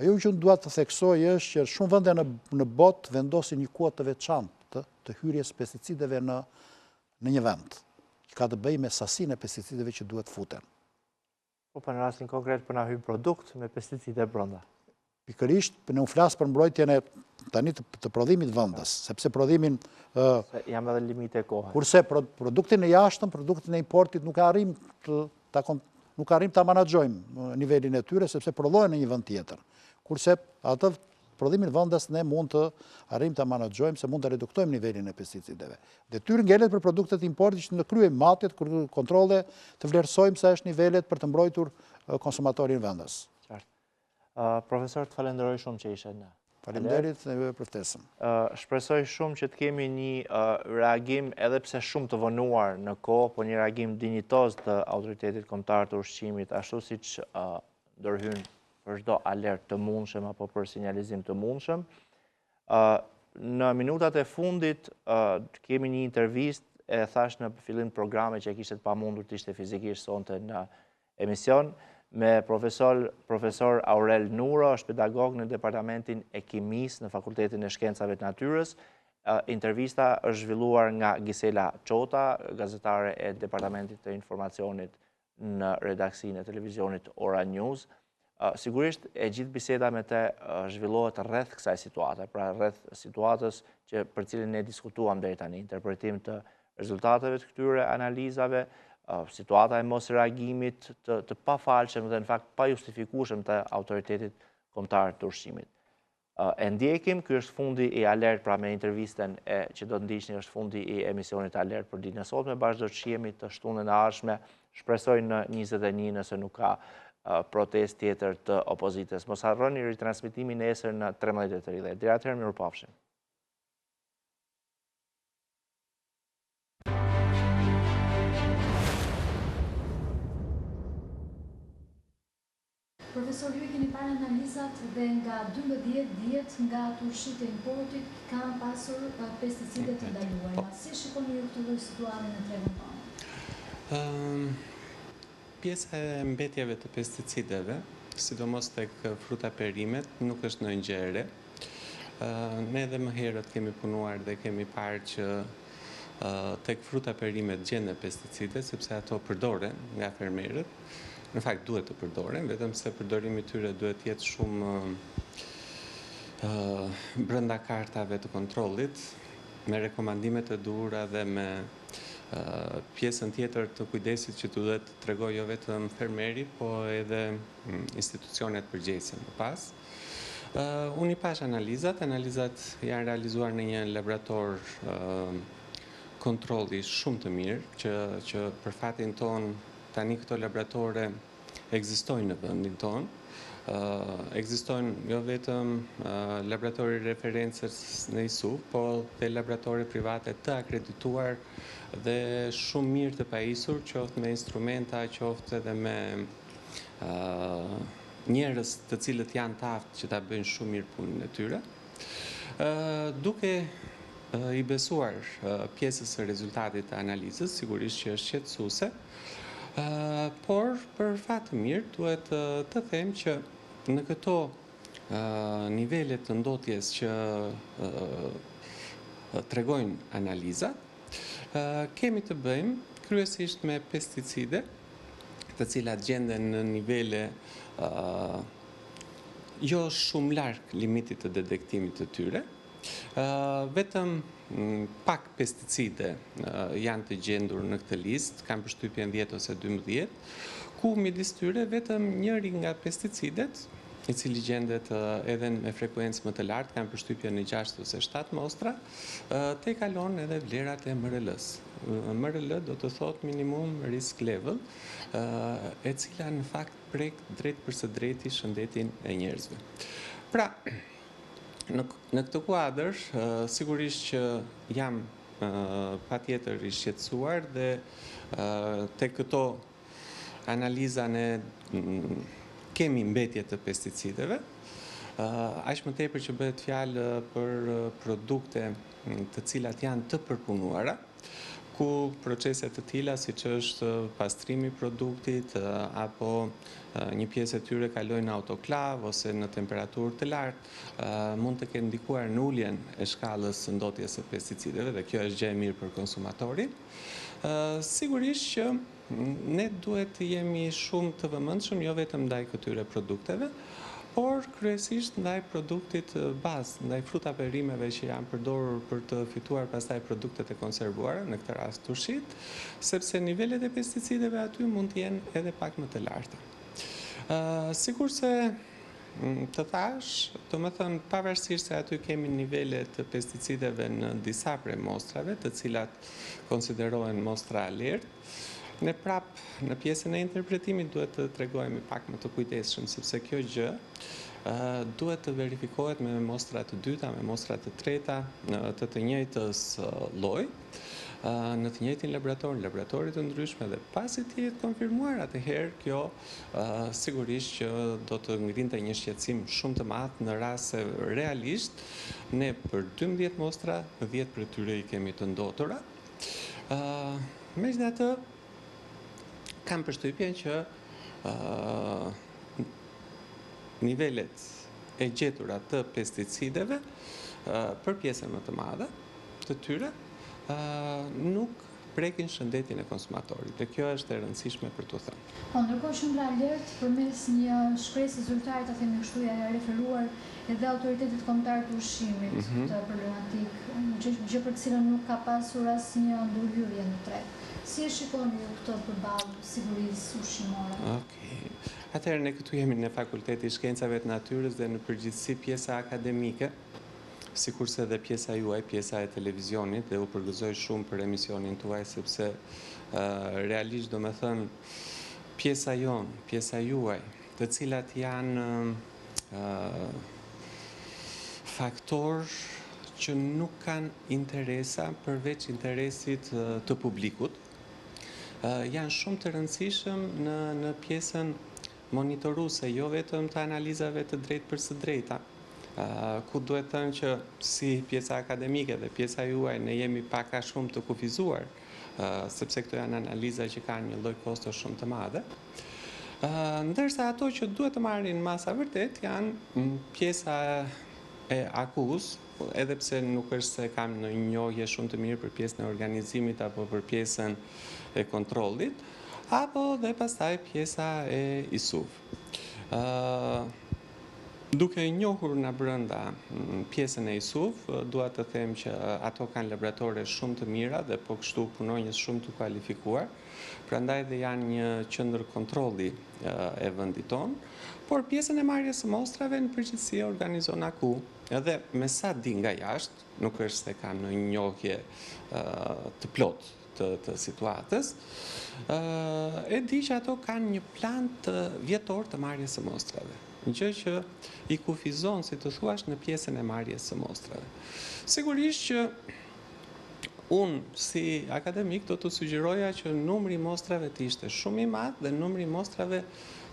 Ajo që unë dua të theksoj është që shumë vende në në botë vendosin një kuotë të veçantë të, të hyrjes së pesticideve në në një vend, që ka të bëjë me sasinë e pesticideve që duhet futen. Po, po në rastin konkret po na hyn produkt me pesticide brenda. Pikërisht, unë flas për mbrojtjen e tani të, të prodhimit vendas, sepse prodhimin... Se janë edhe limite kohe. Kurse produktin e jashtëm, produktin e importit nuk e arrijmë të, ta, nuk arrijmë ta menaxhojmë nivelin e tyre, sepse prodhohen në një vend tjetër. Kurse atë Prodhimin vendas ne mund të arrijmë ta menaxhojmë se mund të reduktojmë nivelin e pesticideve. Detyrë ngelet për produktet e importit që të kryejmë matjet, kontrolle, të vlerësojmë sa është nivelet për të mbrojtur konsumatorin vendas. Qartë. Profesor, të falenderoj shumë që ishe në. Faleminderit dhe juve për ftesën. Shpresoj shumë që të kemi një reagim edhe pse shumë të vonuar në kohë, po një reagim dinjitoz të Autoritetit Kombëtar të Ushqimit, ashtu siç ndërhyn për çdo alert të mundshëm apo për sinjalizim të mundshëm. Në minutat e fundit kemi një intervistë, e thashë në fillim të programit që e kishte të pamundur të ishte fizikisht sonte në emision, me profesor, profesor Aurel Nuro, është pedagog në Departamentin e Kimisë në Fakultetin e Shkencave të Natyrës. Intervista është zhvilluar nga Gisela Çota, gazetare e Departamentit të Informacionit në redaksinë e televizionit Ora News. Sigurisht, e gjithë biseda me te zhvillohet rreth kësaj situate, pra rreth situatës që për cilën ne diskutuam deri tani, interpretim të rezultateve të këtyre analizave, situata e mosreagimit të, të pafalshëm dhe në fakt pajustifikueshëm të autoritetit kombëtar të ushqimit. E ndjekim, ky është fundi i Alert, pra me intervistën e që do të ndiqni është fundi i emisionit Alert për ditën e sotme, bashkë do të shihemi të shtunën e ardhshme, shpresoj në 21 nëse nuk ka protestë tjetër të opozitës. Mos harroni ritransmitimin nesër në 13.30. Deri atëherë, mirupafshim. Profesor ju i keni parë analizat dhe nga 12 dhjetë nga turshitë e importit kanë pasur pesticide të ndaluara. Si e shikoni ju këtë lloj situate në tregun tonë? Pjesa e mbetjeve të pesticideve, sidomos tek fruta perimet, nuk është ndonjë gjë e re. Ne edhe më herët kemi punuar dhe kemi parë që tek fruta perimet gjenden pesticide, sepse ato përdoren nga fermerët. Në fakt duhet të përdoren, vetëm se përdorimi i tyre duhet të jetë shumë brenda kartave të kontrollit, me rekomandimet e duhura dhe me pjesën tjetër të kujdesit që duhet të tregojë jo vetëm fermeri, po edhe institucionet përgjegjëse më pas. Unë i pashë analizat, analizat janë realizuar në një laborator kontrolli shumë të mirë, që, që për fatin tonë Tani këto laboratore ekzistojnë në vendin tonë. Ekzistojnë jo vetëm laboratori i referencës në ISUV, po dhe laboratore private të akredituar dhe shumë mirë të pajisur, qoftë me instrumenta, qoftë edhe me njerëz të cilët janë të aftë që ta bëjnë shumë mirë punën e tyre. Duke i besuar pjesës së rezultatit të analizës, sigurisht që është shqetësuese, por për fat të mirë duhet të them që në këto nivele të ndotjes që tregojnë analizat, kemi të bëjmë kryesisht me pesticide, të cilat gjenden në nivele jo shumë larg limitit të detektimit të tyre. Vetëm pak pesticide janë të gjendur në këtë listë, kam përshtypjen 10 ose 12, ku midis tyre vetëm njëri nga pesticidet, i cili gjendet edhe me frekuencë më të lartë, kam përshtypjen në 6 ose 7 mostra, tejkalon edhe vlerat e MRL-së. MRL do të thotë minimum risk level, e cila në fakt prek drejtpërsëdrejti shëndetin e njerëzve. Pra, në, në këtë kuadër, sigurisht që jam patjetër i shqetësuar dhe te këto analiza ne kemi mbetje të pesticideve, aq më tepër që bëhet fjalë për produkte të cilat janë të përpunuara, ku procese të tilla siç është pastrimi i produktit apo një pjesë e tyre kalojnë në autoklav ose në temperaturë të lartë, mund të kenë ndikuar në uljen e shkallës së ndotjes së pesticideve dhe kjo është gjë e mirë për konsumatorin. Sigurisht që Ne duhet të jemi shumë të vëmendshëm jo vetëm ndaj këtyre produkteve, por kryesisht ndaj produktit bazë, ndaj fruta perimeve që janë përdorur për të fituar pastaj produktet e konservuara, në këtë rast turshitë, sepse nivelet e pesticideve aty mund të jenë edhe pak më të larta. Sikurse të thashë, domethënë, pavarësisht se aty kemi nivele të pesticideve në disa prej mostrave, të cilat konsiderohen mostra alert, Ne prapë në pjesën e interpretimit duhet të tregohemi pak më të kujdesshëm, sepse kjo gjë duhet të verifikohet me mostra të dyta, me mostra të treta, të të njëjtës lloj, në të njëjtin laborator, në laboratore të ndryshme dhe pasi të jetë konfirmuar, atëherë kjo sigurisht që do të ngrinte një shqetësim shumë të madh në rast se realisht ne për 12 mostra, 10 prej tyre i kemi të ndotura. Megjithatë, kam përshtypjen që nivelet e gjetura të pesticideve për pjesën më të madhe të tyre nuk prekin shëndetin e konsumatorit dhe kjo është e rëndësishme për t'u thënë. Po, ndërkohë Qendra Alert përmes një shkrese zyrtare, ta themi kështu, ia ka referuar edhe Autoritetit Kombëtar të Ushqimit këtë problematikë, gjë për të cilën nuk ka pasur asnjë ndërhyrje në treg. Si e shikoni ju këtë përballë sigurisë ushqimore? Okej. Atëherë ne këtu jemi në Fakulteti i Shkencave të Natyrës dhe në përgjithësi pjesa akademike, sikurse dhe pjesa juaj, pjesa e televizionit dhe u përgëzoj shumë për emisionin tuaj sepse realisht domethënë pjesa jonë, pjesa juaj, të cilat janë faktorë që nuk kanë interesa përveç interesit të publikut, janë shumë të rëndësishëm në, në pjesën monitoruese, jo vetëm të analizave të drejtpërsëdrejta, ku duhet thënë që si pjesa akademike dhe pjesa juaj ne jemi pak a shumë të kufizuar, sepse këto janë analiza që kanë një lloj kosto shumë të madhe. Ndërsa ato që duhet të marrin masa vërtet janë pjesa e AKU-së, edhe pse nuk është se kam një njohje shumë të mirë për pjesën e organizimit apo për pjesën e kontrollit, apo dhe pastaj pjesa e ISUV. Duke njohur nga brenda pjesën e ISUV, dua të them që ato kanë laboratore shumë të mira dhe po kështu punonjës shumë të kualifikuar, prandaj dhe janë një qendër kontrolli e vendit tonë, por pjesën e marrjes së mostrave në përgjithësi e organizon AKU, edhe me sa di nga jashtë, nuk është se kam një njohje të plotë të, të situatës, e di që ato kanë një plan të vjetor të marrjes së mostrave. Gjë që i kufizon, si të thuash, në pjesën e marrjes së mostrave. Sigurisht që unë si akademik do të sugjeroja që numri i mostrave të ishte shumë i madh dhe numri i mostrave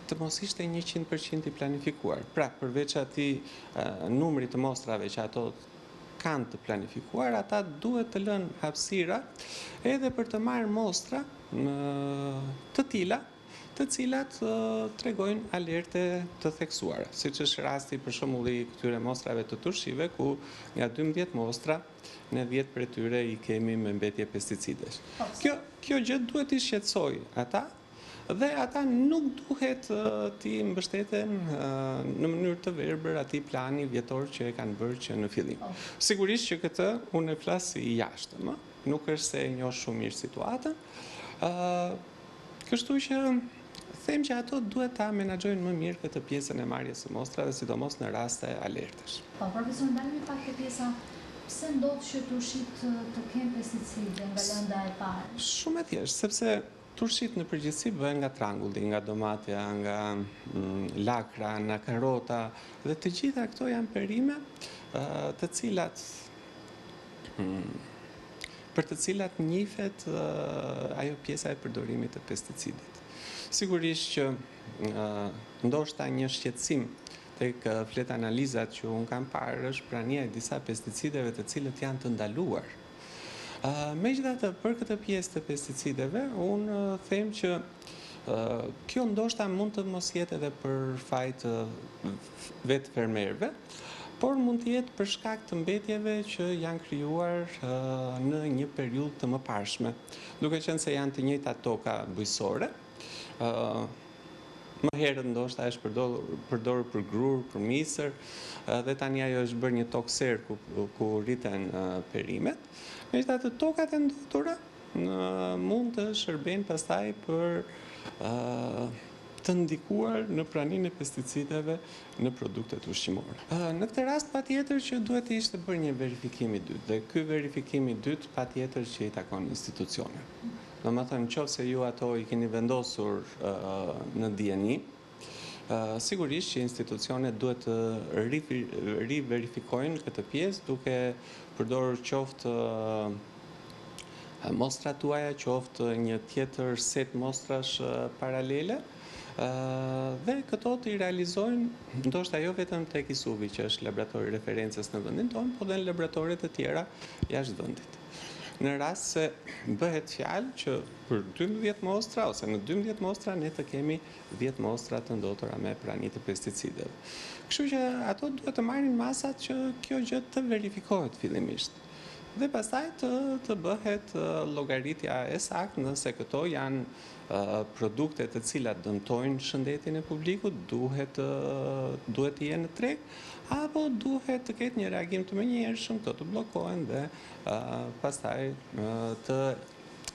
të mos ishte 100% i planifikuar. Pra, përveç atij numri të mostrave që ato kanë të planifikuar, ata duhet të lënë hapësira edhe për të marrë mostra të tilla, të cilat tregojnë alerte të theksuara, siç është rasti për shembull i këtyre mostrave të turshive, ku nga 12 mostra, ne 10 prej tyre i kemi me mbetje pesticidesh. Po, kjo, kjo gjë duhet t'i shqetësojë ata, dhe ata nuk duhet t'i mbështeten në mënyrë të verbër atij plani vjetor që e kanë bërë që në fillim. Po. Sigurisht që këtë unë e flas si i jashtëm, nuk është se e njoh shumë mirë situatën, Kështu që them që ato duhet ta menaxhojnë më mirë këtë pjesën e marrjes së mostrave, sidomos në raste alertesh. Po, profesor, ndalemi pak te pjesa pse ndodh që turshitë të kenë pesticide nga lënda e parë? Shumë e thjeshtë, sepse turshitë në përgjithësi bëhen nga trangulli, nga domatja, nga lakra, nga karota dhe të gjitha këto janë perime të cilat për të cilat njihet ajo pjesa e përdorimit të pesticidit. Sigurisht që ndoshta një shqetësim tek fletanalizat që unë kam parë është prania e disa pesticideve të cilët janë të ndaluar. Megjithatë, për këtë pjesë të pesticideve, unë them që kjo ndoshta mund të mos jetë edhe për faj të vetë fermerëve, por mund të jetë për shkak të mbetjeve që janë krijuar në një periudhë të mëparshme. Duke qenë se janë të njëjta toka bujqësore, më herët ndoshta është përdorur, përdorur për grurë, për misër, dhe tani ajo është bërë një tokë serë ku, ku rriten perimet. Megjithatë, tokat e ndotura mund të shërbejnë pastaj për të ndikuar në praninë e pesticideve në produktet ushqimore. Në këtë rast patjetër që duhet të ishte bërë një verifikim i dytë dhe ky verifikim i dytë patjetër që i takon institucioneve. Domethënë, qoftë se ju ato i keni vendosur në dijeni, sigurisht që institucionet duhet të riverifikojnë këtë pjesë duke përdorur qoftë mostrat tuaja, qoftë një tjetër set mostrash paralele, dhe këto t'i realizojnë ndoshta jo vetëm tek ISUV-i që është laboratori i referencës në vendin tonë, po dhe në laboratore të tjera jashtë vendit. Në rast se bëhet fjalë që për 12 mostra ose në 12 mostra ne të kemi 10 mostra të ndotura me prani të pesticideve. Kështu që ato duhet të marrin masat që kjo gjë të verifikohet fillimisht. Dhe pastaj të të bëhet llogaritja e saktë nëse këto janë produkte të cilat dëmtojnë shëndetin e publikut, duhet duhet të jenë në treg, apo duhet të ketë një reagim të menjëhershëm, këto të bllokohen dhe pastaj të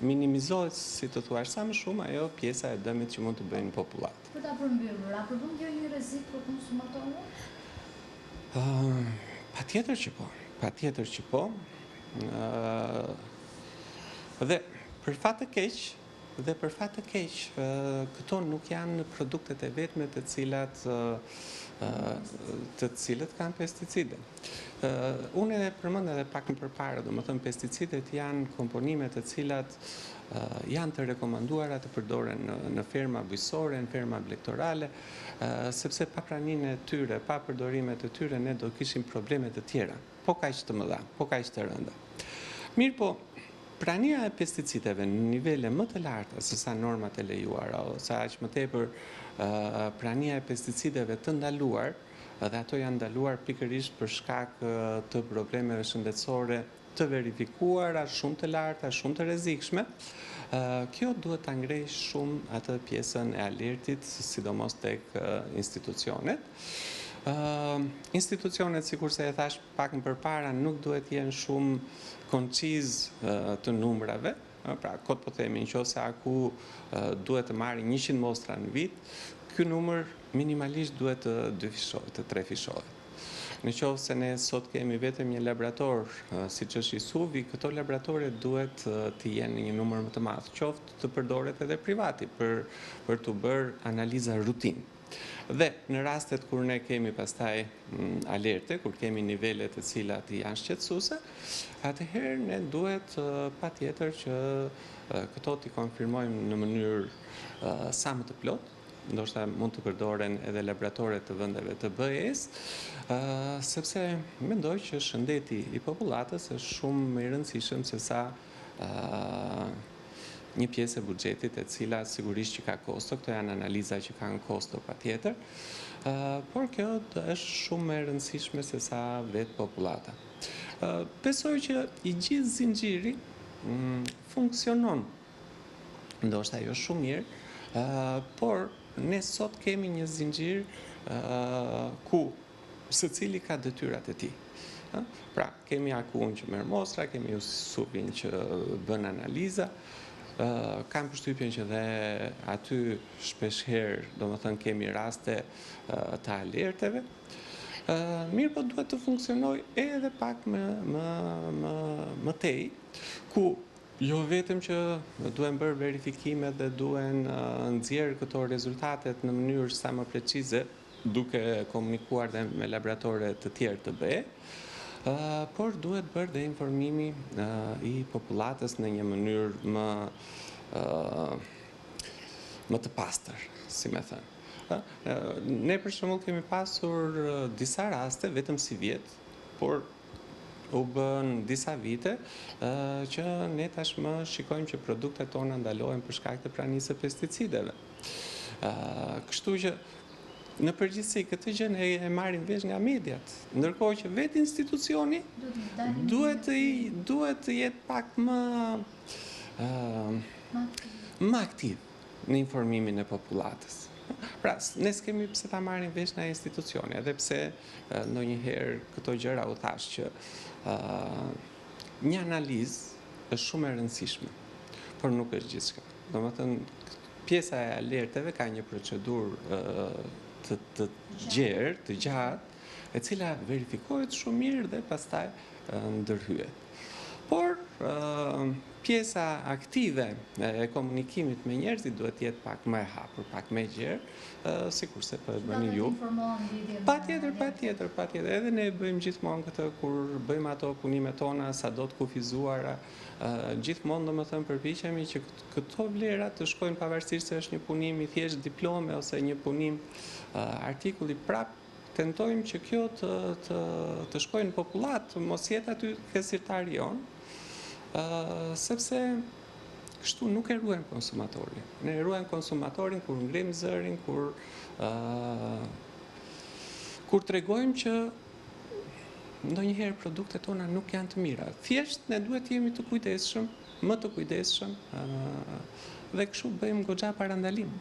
minimizohet, si të thuash, sa më shumë ajo pjesa e dëmit që mund të bëjnë në popullatë. Për ta përmbyllur, a përbën kjo një rrezik për konsumatorët? Patjetër që po, patjetër që po. Dhe për fat të keq, dhe për fat të keq, këto nuk janë produktet e vetme të cilat të cilët kanë pesticide. Unë e përmenda edhe pak më përpara, domethënë pesticidet janë komponime të cilat janë të rekomanduara të përdoren në, në ferma bujqësore, në ferma blegtorale, sepse pa praninë e tyre, pa përdorimet e tyre, ne do kishim probleme të tjera, po kaq të mëdha, po kaq të rënda. Mirëpo, prania e pesticideve në nivele më të larta se sa normat e lejuara, ose aq më tepër prania e pesticideve të ndaluar, dhe ato janë ndaluar pikërisht për shkak të problemeve shëndetësore të verifikuara, shumë të larta, shumë të rrezikshme, kjo duhet ta ngrejë shumë atë pjesën e alertit, sidomos tek institucionet. Institucionet, sikurse e thashë pak më përpara, nuk duhet të jenë shumë konciz të numrave, pra kot po themi në qoftë se AKU duhet të marrë 100 mostra në vit, ky numër minimalisht duhet të dyfishohet, të trefishohet. Në qoftë se ne sot kemi vetëm një laborator, siç është ISUV-i, këto laboratore duhet të jenë në një numër më të madh, qoftë të përdoret edhe privati për për t'u bërë analiza rutinë. Dhe në rastet kur ne kemi pastaj alerte, kur kemi nivele të cilat janë shqetësuese, atëherë ne duhet patjetër që këto t'i konfirmojmë në mënyrë sa më të plotë. Ndoshta mund të përdoren edhe laboratore të vendeve të BE-së, sepse mendoj që shëndeti i popullatës është shumë më i rëndësishëm sesa një pjesë e buxhetit e cila sigurisht që ka kosto, këto janë analiza që kanë kosto patjetër, por kjo është shumë më e rëndësishme sesa vetë popullata. Besoj që i gjithë zinxhiri mm, funksionon, ndoshta jo shumë mirë, por ne sot kemi një zinxhir ku secili ka detyrat e tij. Pra, kemi AKU-n që merr mostra, kemi ISUV-in që bën analiza, kam përshtypjen që dhe aty shpeshherë, domethënë, kemi raste të alerteve, mirëpo duhet të funksionojë edhe pak më, më, më, më tej, ku jo vetëm që duhen bërë verifikime dhe duhen nxjerrë këto rezultatet në mënyrë sa më precize, duke komunikuar dhe me laboratore të tjerë të BE, por duhet bërë dhe informimi i popullatës në një mënyrë më më të pastër, si me thënë. Ne për shembull kemi pasur disa raste vetëm sivjet, por u bënë disa vite që ne tashmë shikojmë që produktet tona ndalohen për shkak të pranisë së pesticideve. Kështu që në përgjithësi këtë gjë ne e marrim vesh nga mediat, ndërkohë që vetë institucioni duhet të duhet të jetë pak më më aktiv në informimin e popullatës. Pra, ne s'kemi pse ta marrim vesh nga institucioni, edhe pse ndonjëherë këto gjëra u thashë që një analizë është shumë e rëndësishme, por nuk është gjithçka. Domethënë, pjesa e alerteve ka një procedurë të, të gjerë, të gjatë, e cila verifikohet shumë mirë dhe pastaj ndërhyhet. Por, pjesa aktive e komunikimit me njerëzit duhet të jetë pak më e hapur, pak më e gjerë, sikurse po e bëni ju. Patjetër, patjetër, patjetër. Edhe ne e bëjmë gjithmonë këtë kur bëjmë ato punimet tona, sado të kufizuara, gjithmonë domethënë përpiqemi që këto vlera të shkojnë pavarësisht se është një punim i thjeshtë diplome ose një punim artikulli prapë tentojmë që kjo të të të shkojë në popullatë, të mos jetë aty ke sirtari jonë, sepse kështu nuk e ruajmë konsumatorin. Ne e ruajmë konsumatorin kur ngremë zërin, kur kur tregojmë që ndonjëherë produktet tona nuk janë të mira. Thjesht ne duhet të jemi të kujdesshëm, më të kujdesshëm dhe kështu bëjmë goxha parandalim.